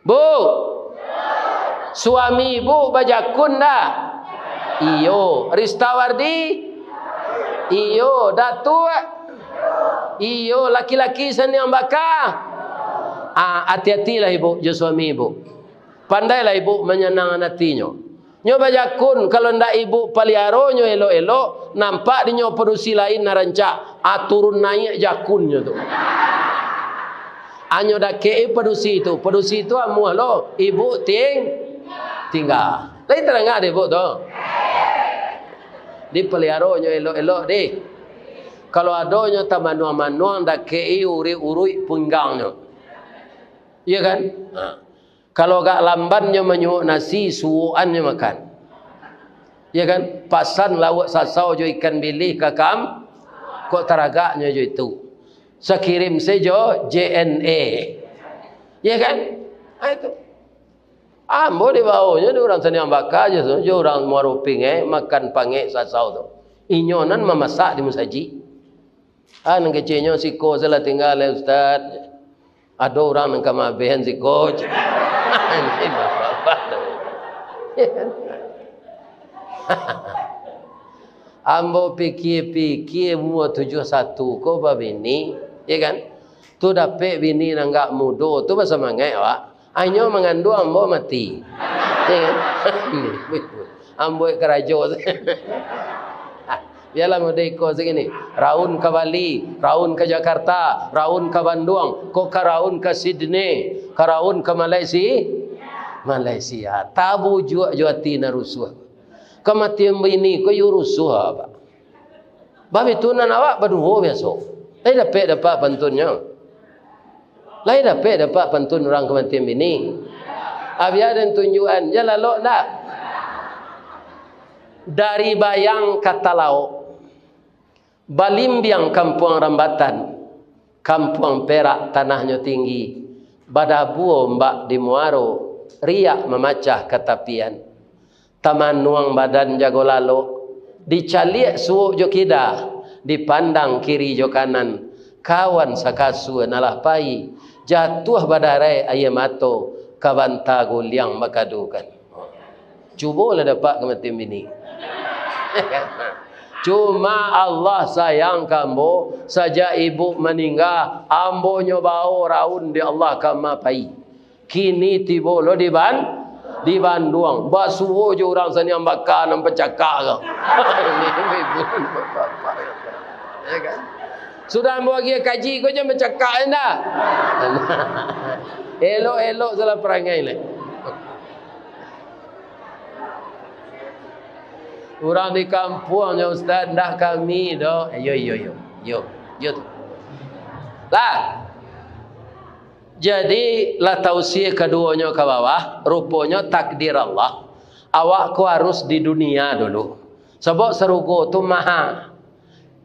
Bu, suami ibu bajakun ndak? Iyo. Ristawardi? Iyo. Datuak? Iyo. Laki-laki saniang baka? Ah, ati-atilah ibu jo suami ibu. Pandailah ibu manyanangkan atinyo. Nyo bajakun, kalau ndak ibu paliaro nyo elok-elok, nampak di nyo padusi lain nan rancak, ah, turun naiak jakunnyo tu. Anyo dakek padusi tu, padusi tu amuah lo, ibu ting-, tingga. Lai tadanga dek ibu tu? Dipaliaro nyo elok-elok deh. Kalau ado nyo tamanuang-manuang, dakek uruik-uruik pinggangnyo. Iya kan? Ha. Kalau agak lamban nyo manyuok nasi, suokan nyo makan. Ya kan? Pasan lauak sasau jo ikan bilih ka kam-, kok taragak nyo jo itu. Sakirim se jo J N A. Ya kan? Ah, itu. Ambo dibaonyo di urang saniang baka jo tu, jo urang Muaro Pingeh, makan pangek sasau tu. Inyo nan mamasak di musajik. Ah, nan keceknyo siko se lah tingga lai, Ustaz. Ado urang nan ka maabehan siko. Ini bapak-bapak tu. Ambo pikia-pikia umua tujuah satu ko babini, ya kan? Tu dapek bini nan agak mudo, tu basamangaik awak. Inyo manganduang ambo mati. Ya kan? Ambo karajo. Bialah mode iko sagini. Raun ka Bali, raun ka Jakarta, raun ka Banduang, ko ka raun ka Sydney, ka raun ka Malaysia. Malaysia. Tabujuak jo ati nan rusuah. Kamatian bini ko yo rusuah, Pak. Bab itu nan awak baduo biaso. Lai dapek dek Apak pantunnyo? Lai dapek dek Apak pantun urang kamatian bini? Abia den tunjuakan, jan lalok ndak? Dari Bayang ka Talaok, balimbiang Kampuang Rambatan, Kampuang Perak tanahnyo tinggi, badabua ombak di muaro, riak mamacah ka tapian. Tamanuang badan jago lalok, dicaliak suok jo kida, dipandang kiri jo kanan, kawan sakasua nan lah pai, jatuah badarai aia mato, ka banta guliang bakadukan. Cubolah dek Apak kamatian bini. Cuma Allah sayang ka ambo, sajak ibu maningga, ambo nyo bao raun di Allah ka ma pai. Kini tibo lo di Ban-, di Banduang. Basuo jo urang saniang baka nan pacakak ko. Ya kan? Sudah ambo agiah kaji ko, jan bacakak indak. Elok-elok salah parangai lai. Urang di kampuang nyo, Ustaz, ndak kami doh. Iyo, iyo, iyo. Iyo, iyo tu. Lah. Jadi, lah tausia kaduonyo ka bawah, ruponyo takdir Allah. Awak ko harus di dunia dulu. Sabab sarugo tu maha.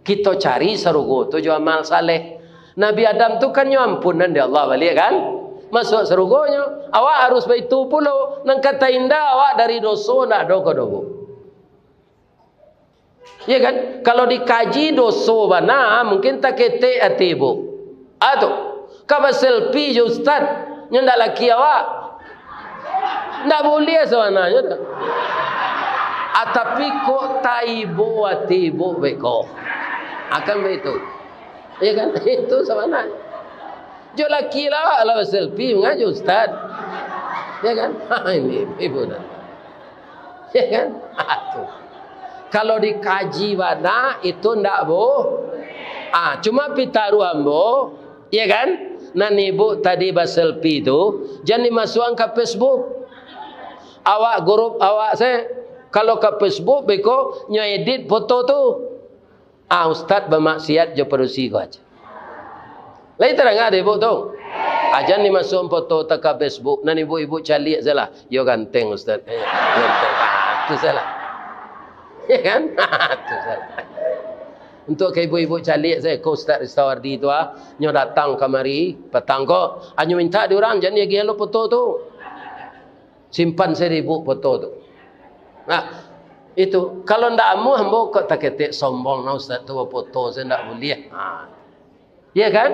Kito cari sarugo tu jo amal saleh. Nabi Adam tu kan nyo ampunan di Allah baliak kan? Masuak sarugonyo. Awak harus baitu pulo. Nan ka tainda awak dari doso ndak ado ko doh, Bu. Ya kan? Kalau dikaji doso bana, mungkin taketek ati ibu. Ah tu. Ka baselfie jo ustaz, nyo ndak laki awak. Ndak buliah sabananyo tu. Ah, tapi kok taibo ati ibu beko. Akan baitu. Ya kan? Itu sabananyo. Jo laki lah, lah baselfie, manga jo ustaz. Ya kan? Ini ibu dah. Ya kan? Ah, tu. Kalau dikaji bana, itu ndak bu-, ah, cuma pitaruah ambo, ya kan? Nan ibu tadi baselfie tu, jan dimasuakan ka Facebook. Awak grup awak se, kalau ka Facebook beko, nyo edit foto tu. Ah, ustaz bamaksiat jo padusi ko aja. Lai tadanga dek ibu tu? Ah, jan dimasuakan foto tu ka Facebook, nan ibu-ibu caliak salah. Yo ganteng ustaz. Eh, ganteng. Ah, tu salah. Ya kan? Ah, tu salah. Untuk ka ibu-ibu caliak sajo ko Ustaz Ristawardi tu ah, nyo datang kamari patang ko, anyo minta di urang jan diagiah lo foto tu. Simpan sajo di ibu foto tu. Nah, itu. Kalau ndak amuah, ambo kok taketek sombong, nah, ustaz tu bafoto, sajo ndak buliah. Ha. Iya kan?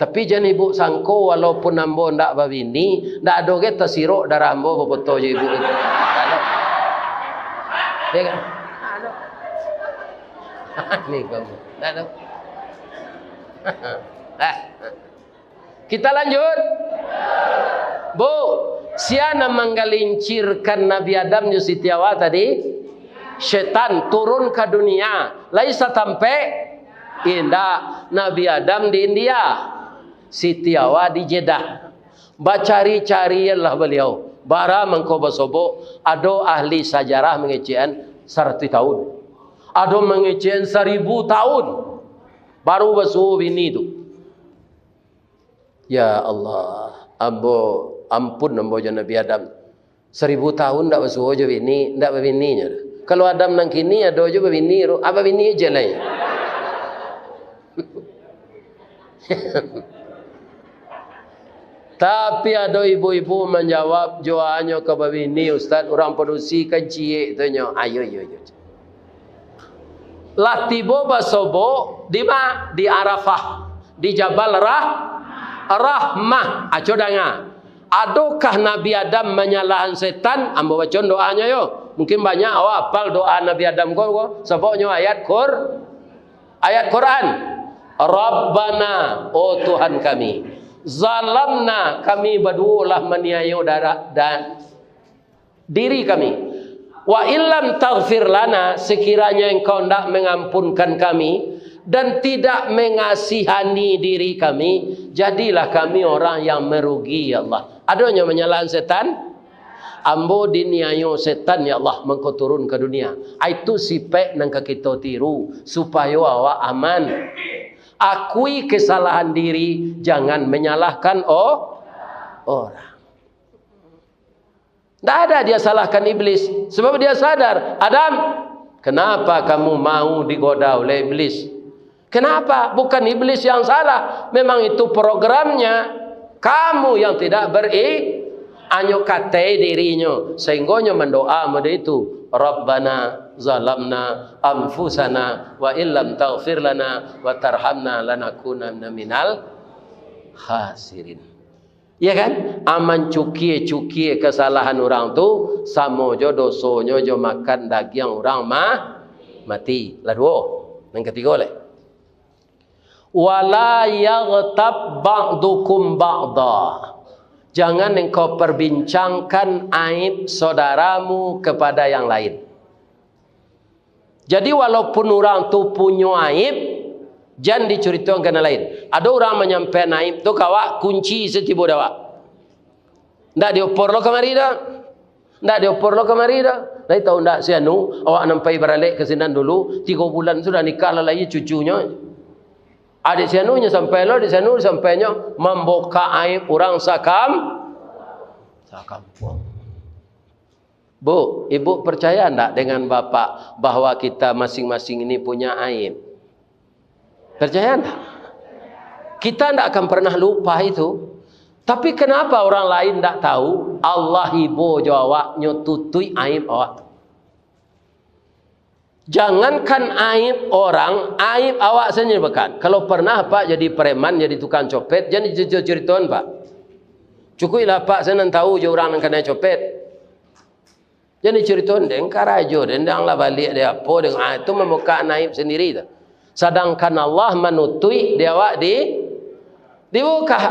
Tapi jan ibu sangko, walaupun ambo ndak babini, ndak ado ge tasirok darah ambo bafoto jo ibu itu. Ndak ado. Iya kan? Ndak ado. Ni kamu. Ndak ado. Dah. Kita lanjut. Bu, sia nan manggalincirkan Nabi Adam jo Siti Hawa tadi? Setan turun ka dunia. Lai satampek? Indak. Nabi Adam di India, Siti Hawa di Jeddah. Bacari-carilah baliau. Bara mangko basobok, ado ahli sajarah mangecekan saratuih tahun. Ado mangecekan saribu tahun. Baru basuo bini tu. Ya Allah, ambo, ampun ambo jo Nabi Adam. Saribu tahun ndak basuo jo bini, ndak babini nyo. Kalau Adam nan kini ado jo babini, ru-, ah, babini je lai. Tapi ado ibu-ibu manjawab, jo anyo ka babini, Ustaz, urang padusi kan ciek tu nyo. Ayo, yo, yo. Lah tibo basobok di ma? Di Arafah, di Jabal Rah-, Rahmah. Aco danga, adokah Nabi Adam manyalahan setan? Ambo bacoan doanyo yo. Mungkin banyak awak apal doa Nabi Adam ko, ko. Sabab nyo ayat Qur-, ayat Quran. Rabbana, oh Tuhan kami, zalamna, kami baduo lah maniayo darah dan diri kami. Wa illam taghfir lana, sekiranya Engkau ndak mengampunkan kami dan tidak mengasihani diri kami, jadilah kami orang yang merugi, ya Allah. Adonyo manyalahan setan, ambo diniayo setan, ya Allah, mangko turun ka dunia. Itu sipek nan ka kito tiru, supayo awak aman. Akui kesalahan diri, jangan menyalahkan o-, orang. Ndak ada dia salahkan iblis, sebab dia sadar, "Adam, kenapa kamu mau digoda oleh iblis? Kenapa? Bukan iblis yang salah, memang itu programnya. Kamu yang tidak beri-," anyo katai dirinyo, sehinggonyo mandoa model itu, "Rabbana zalamna anfusana wa illam taghfir lana wa tarhamna lanakunanna minal khasirin." Ya kan? A, mancukie-cukie kasalahan urang tu, samo jo dosonyo jo makan dagiang urang ma-, mati. Lah duo. Nan katigo lai. "Wala yaghtab ba'dukum ba'da." Jangan engkau perbincangkan aib saudaramu kepada yang lain. Jadi, walaupun urang tu punyo aib, jan dicuritokan ka nan lain. Ado urang manyampaian aib tu ka awak, kunci satibo dek awak. Ndak diopor lo kamari doh. Ndak diopor lo kamari doh. Lai tahu ndak si anu, awak nan pai baralek ka sinan dulu, tigo bulan sudah nikah lah lahia cucunyo. Adik si anu nyo sampai lo, adik si anu disampainyo, mambukak aib urang sakam-, sakampuang. Bu, ibu percaya ndak dengan bapak bahwa kita masing-masing ini punya aib? Percaya ndak? Kita ndak akan pernah lupa itu. Tapi kenapa orang lain ndak tahu? Allah ibo jo awak, nyo tutuik aib awak tu. Jangankan aib orang, aib awak sajo nyo bukan. Kalau pernah Pak jadi preman, jadi tukang copet, jan diceritoan, Pak. Cukuiklah Pak sajo nan tahu jo urang nan kanai copet. Jan diceritoan, den karajo, den, den lah baliak, den apo, den, ah, itu mambukak aib sandiri tu. Sadangkan Allah manutuik di awak di, dibuka.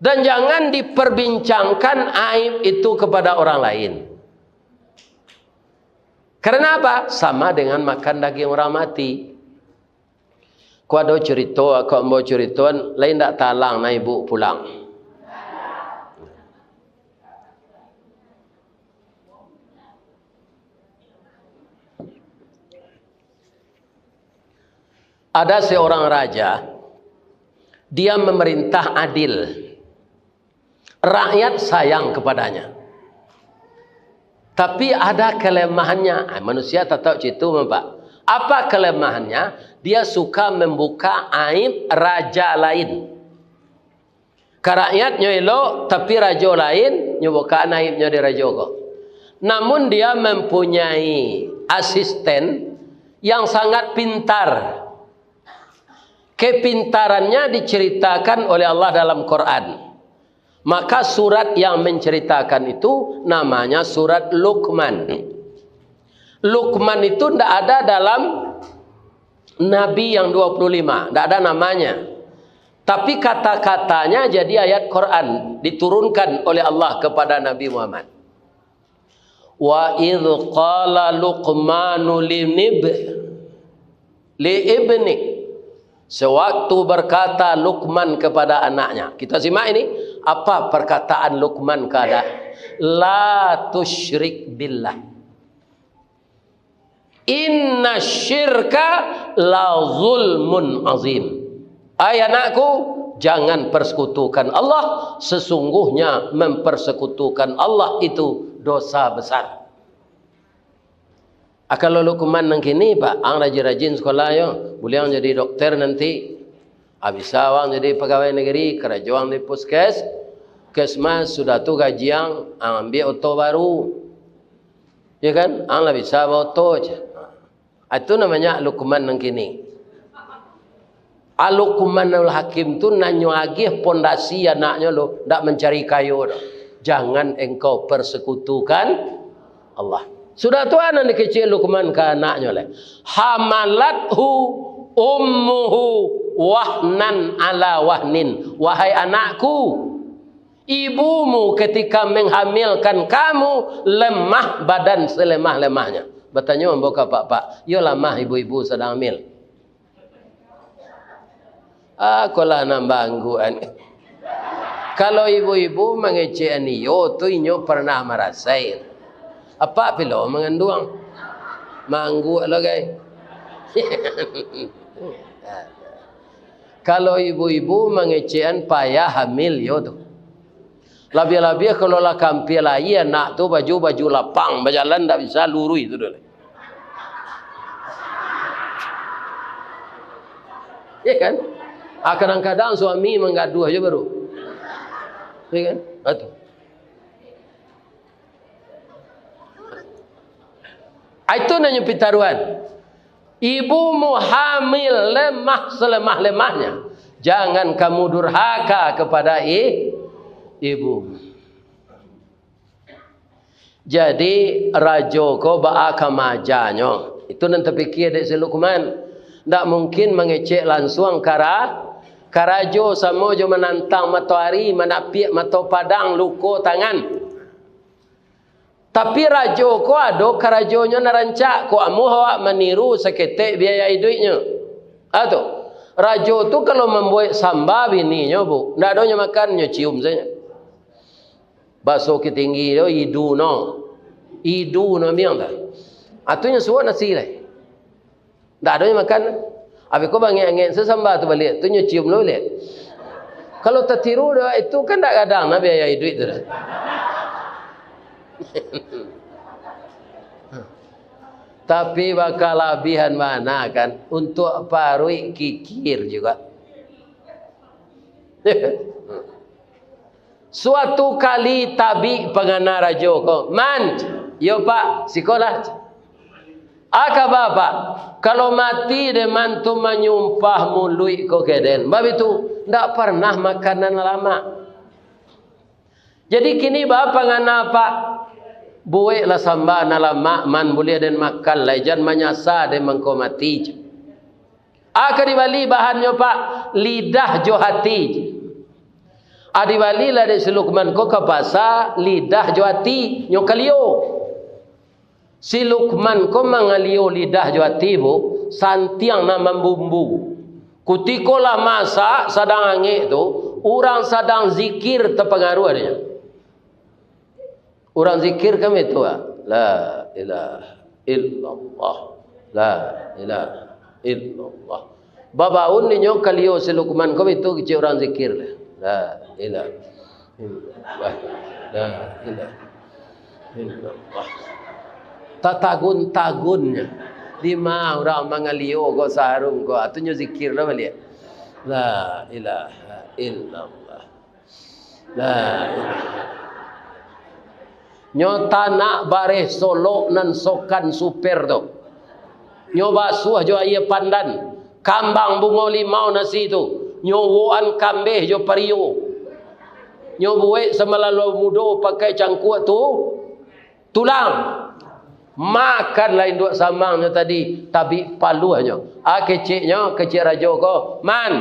Dan jangan diperbincangkan aib itu kepada orang lain. Karena apa? Sama dengan makan daging orang mati. Ko ado curito, ko ambo curitoan, lai ndak talang na ibu pulang. Ada seorang raja, dia memerintah adil. Rakyat sayang kepadanya. Tapi ada kelemahannya. Ah, manusia tatap cak itu, Pak. Apa kelemahannya? Dia suka membuka aib raja lain. Ka rakyatnyo elok, tapi rajo lain, nyo bukaan aibnyo di rajo ko. Namun dia mempunyai asisten yang sangat pintar. Kepintarannya diceritakan oleh Allah dalam Quran. Maka surat yang menceritakan itu namanya surat Luqman. Luqman itu ndak ada dalam Nabi yang dua puluh lima, ndak ada namanya. Tapi kata-katanya jadi ayat Quran, diturunkan oleh Allah kepada Nabi Muhammad. "Wa idh qala Luqmanu linib-, li ibni." Sewaktu berkata Luqman kepada anaknya. Kita simak ini, apa perkataan Luqman kepada, "La tusyrik billah. Inna syirka la zulmun azim." Ai anakku, jangan persekutukan Allah, sesungguhnya mempersekutukan Allah itu dosa besar. Ah, kalau Luqman nan kini, Pak, ang rajin-rajin sekolah yo, buliah ang jadi dokter nanti. Ah, bisa ang jadi pegawai negeri, karajo ang di puskes, kesmas, sudah tu gaji ang, ang ambiak oto baru. Ya kan? Ang lah bisa baoto je. Ah, itu namanya Luqman nan kini. A, Luqmanul Hakim tu nan nyo agiah pondasi anaknyo lo, ndak mancari kayo doh. Jangan engkau persekutukan Allah. Sudah tu, a nan dikecek Luqman ka anaknyo lai. "Hamalathu ummuhu wahnan ala wahnin." Wahai anakku, ibumu ketika menghamilkan kamu lemah badan selemah-lemahnya. Batanyo ambo ka apak-apak, iyo lamah ibu-ibu sadang hamil? Ah, ko lah nan baangguan. Kalau ibu-ibu mangecekan iyo tu, inyo pernah marasai. Apak pilo manganduang. Maangguak lo, gai. Kalau ibu-ibu mangecekan payah hamil iyo tu. Labiah-labiah kalau lah ka ampia lahia anak tu, baju, baju lapang, bajalan ndak bisa luruih tu doh. Ya kan? Ah, kadang-kadang suami manggaduah jo baru. Ya kan? Ah, tu. Ah, itu nan nyo pitaruahan. Ibumu hamil lemah selemah-lemahnya. Jangan kamu durhaka kepada i-, ibu. Jadi, rajo ko baa ka majanyo. Itu nan tapikia dek si Lukman. Ndak mungkin mangecek lansuang ka ra-, ka rajo, samo jo manantang matoari, manapiak mato padang, luko tangan. Tapi rajo ko ado karajonyo nan rancak, kok amuah awak maniru saketek biaya iduiknyo. Ah, tu. Rajo tu kalau mambuek samba bininyo, Bu, ndak ado nyo makan, nyo cium sajo. Baso Bukittinggi tu, idu no. Idu no biang tu. Ah, tu nyo suo nasi lai. Ndak ado nyo makan. Abih ko bangek-angek se samba tu baliak, tu nyo cium lo baliak. Kalau tatiru doh, itu kan ndak gadang nah biaya iduik tu dah. Tapi bakalabihan bana kan, untuak paruik kikir juga. Suatu kali tabik pangana rajo ko, "Man." "Iyo, Pak." "Sikolah." "A kaba, Pak?" "Kalau mati dek man tu manyumpah muluik ko ka den, baitu, ndak parnah makan nan lamak. Jadi kini baa pangana, Pak?" "Bueklah samba nan lamak, man, buliah den makan lai, jan manyasa den mangko mati." "A ka dibali bahannyo, Pak?" "Lidah jo ati." A dibalilah dek si Lukman ko ka pasa lidah jo ati, nyo kalio. Si Lukman ko mangalio lidah jo ati, Bu, santiang nan mambumbu. Kutiko lah masak, sadang angek tu, urang sadang zikir tapangaruah dek nyo. Urang zikir kan baitu, ah. La ilaha illallah. La ilaha illallah. Babaun inyo kalio si Lukman ko baitu kecek urang zikir. La ilaha illallah. La ilaha illallah. Tatagun-tagunnyo. Dima urang mangalio ko sarung ko, atunyo zikir lah baliak. La ilaha illallah. Nah, nyo tanak bareh solok nan sokan super tu. Nyo basuah jo aia pandan, kambang bungo limau nasi tu, nyo uwokan kambeh jo pario. Nyo buek samalalu mudo pakai cangkuak tu, tulang. Makanlah induak samangnyo tadi, tabik paluahnyo. Ah, keceknyo, kecek rajo ko, "Man,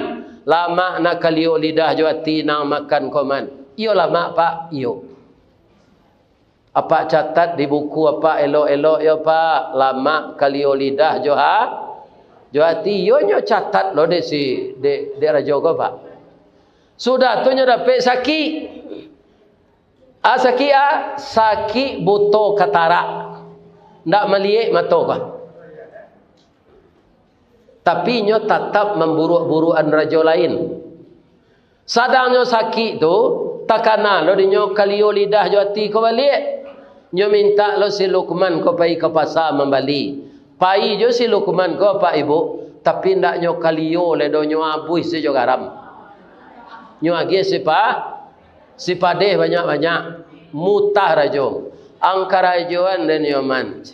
lamak nak kalio lidah jo ati nan makan ko, Man?" "Iyo lamak, Pak." "Iyo. Apak catat di buku apak elok-elok yo, Pak. Lamak kalio lidah jo ha-, jo ati." Iyo nyo catat lo dek si, dek, dek rajo ko, Pak. Sudah tu nyo dapek sakik. Ah, sakik, ah, sakik buto katarak. Ndak maliek mato ko. Tapi inyo tatap mamburuak-buruakan rajo lain. Sadang nyo sakik tu, takana lo dinyo kalio lidah jo ati ko baliak. Nyo mintak lo si Lukman ko pai ka pasa mambali. Pai jo si Lukman ko, Pak Ibu, tapi ndak nyo kalio lai doh, nyo abuih se jo garam. Nyo agiah sipa-, sipadeh banyak-banyak, mutah rajo. Ang karajoan den yo, Man.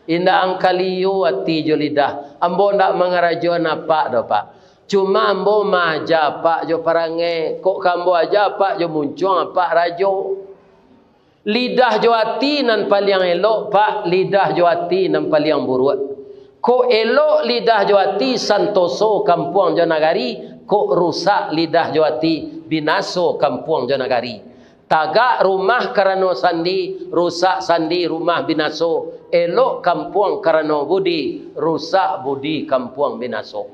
Indak ang kalio ati jo lidah. Ambo ndak mangarajoan apak doh, Pak. Cuma ambo maaja apak jo parangai. Kok ka ambo aja apak jo muncuang apak rajo. Lidah jo ati nan paliang elok, Pak, lidah jo ati nan paliang buruak. Kok elok lidah jo ati, santoso kampuang jo nagari, kok rusak lidah jo ati, binaso kampuang jo nagari. Tagak rumah karano sandi, rusak sandi rumah binaso, elok kampuang karano budi, rusak budi kampuang binaso.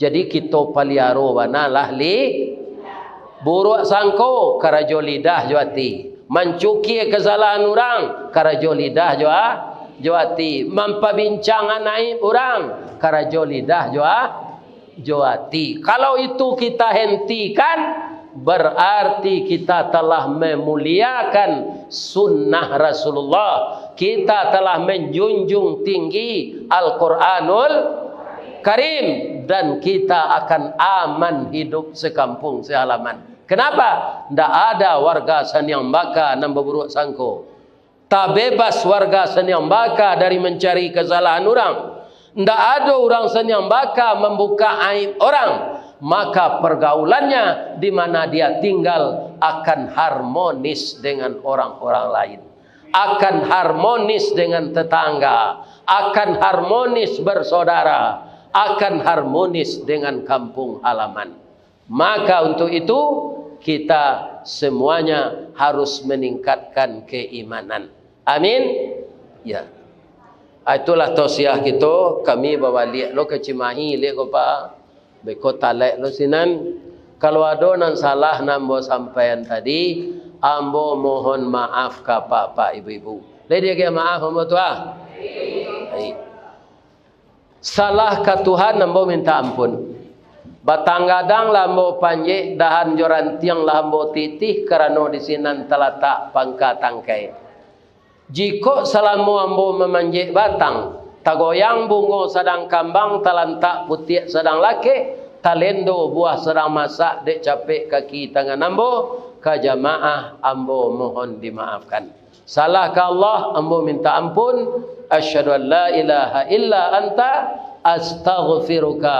Jadi, kito paliaro bana lah li-, buruak sangko, karajo lidah jo ati. Mancukia kasalahan urang, karajo lidah jo a-, jo ati. Mampabincangan aib urang, karajo lidah jo a-, jo ati. Kalau itu kita hentikan, berarti kita telah memuliakan sunnah Rasulullah. Kita telah menjunjung tinggi Al-Quranul Karim, dan kita akan aman hidup sekampung sehalaman. Kenapa? Ndak ada warga Saniang Baka nan baburuak sangko. Tabebas warga Saniang Baka dari mancari kasalahan urang. Ndak ado urang Saniang Baka mambuka aib orang. maka pergaulannya di mana dia tinggal akan harmonis dengan orang-orang lain, akan harmonis dengan tetangga, akan harmonis bersaudara, akan harmonis dengan kampung halaman. Maka untuk itu, kita semuanya harus meningkatkan keimanan. Amin. Ya. Ah, itulah tausiah kito, kami babaliak lo ka Cimahi liak ko, Pak. Beko talek lo sinan. Kalau ado nan salah nan ambo sampaian tadi, ambo mohon maaf ka Pak-pak, Ibu-ibu. Lai diagiah maaf ambo tu, ah? Baik. Salah ka Tuhan ambo minta ampun. Batang gadang lah ambo panjek, dahan jo rantiang lah ambo titih, karano di sinan talatak pangka tangkai. Jikok salamo ambo mamanjek batang, tagoyang bungo sadang kambang, talantak putiak sadang lakek, talendo buah sadang masak dek capek kaki tangan ambo, ka jamaah ambo mohon dimaafkan. Salah ka Allah, ambo minta ampun. Asyhadu an la ilaha illa anta, astaghfiruka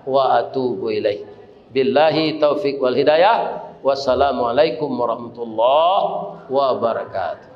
wa atubu ilaik. Billahi taufik wal hidayah. Wassalamualaikum warahmatullahi wabarakatuh.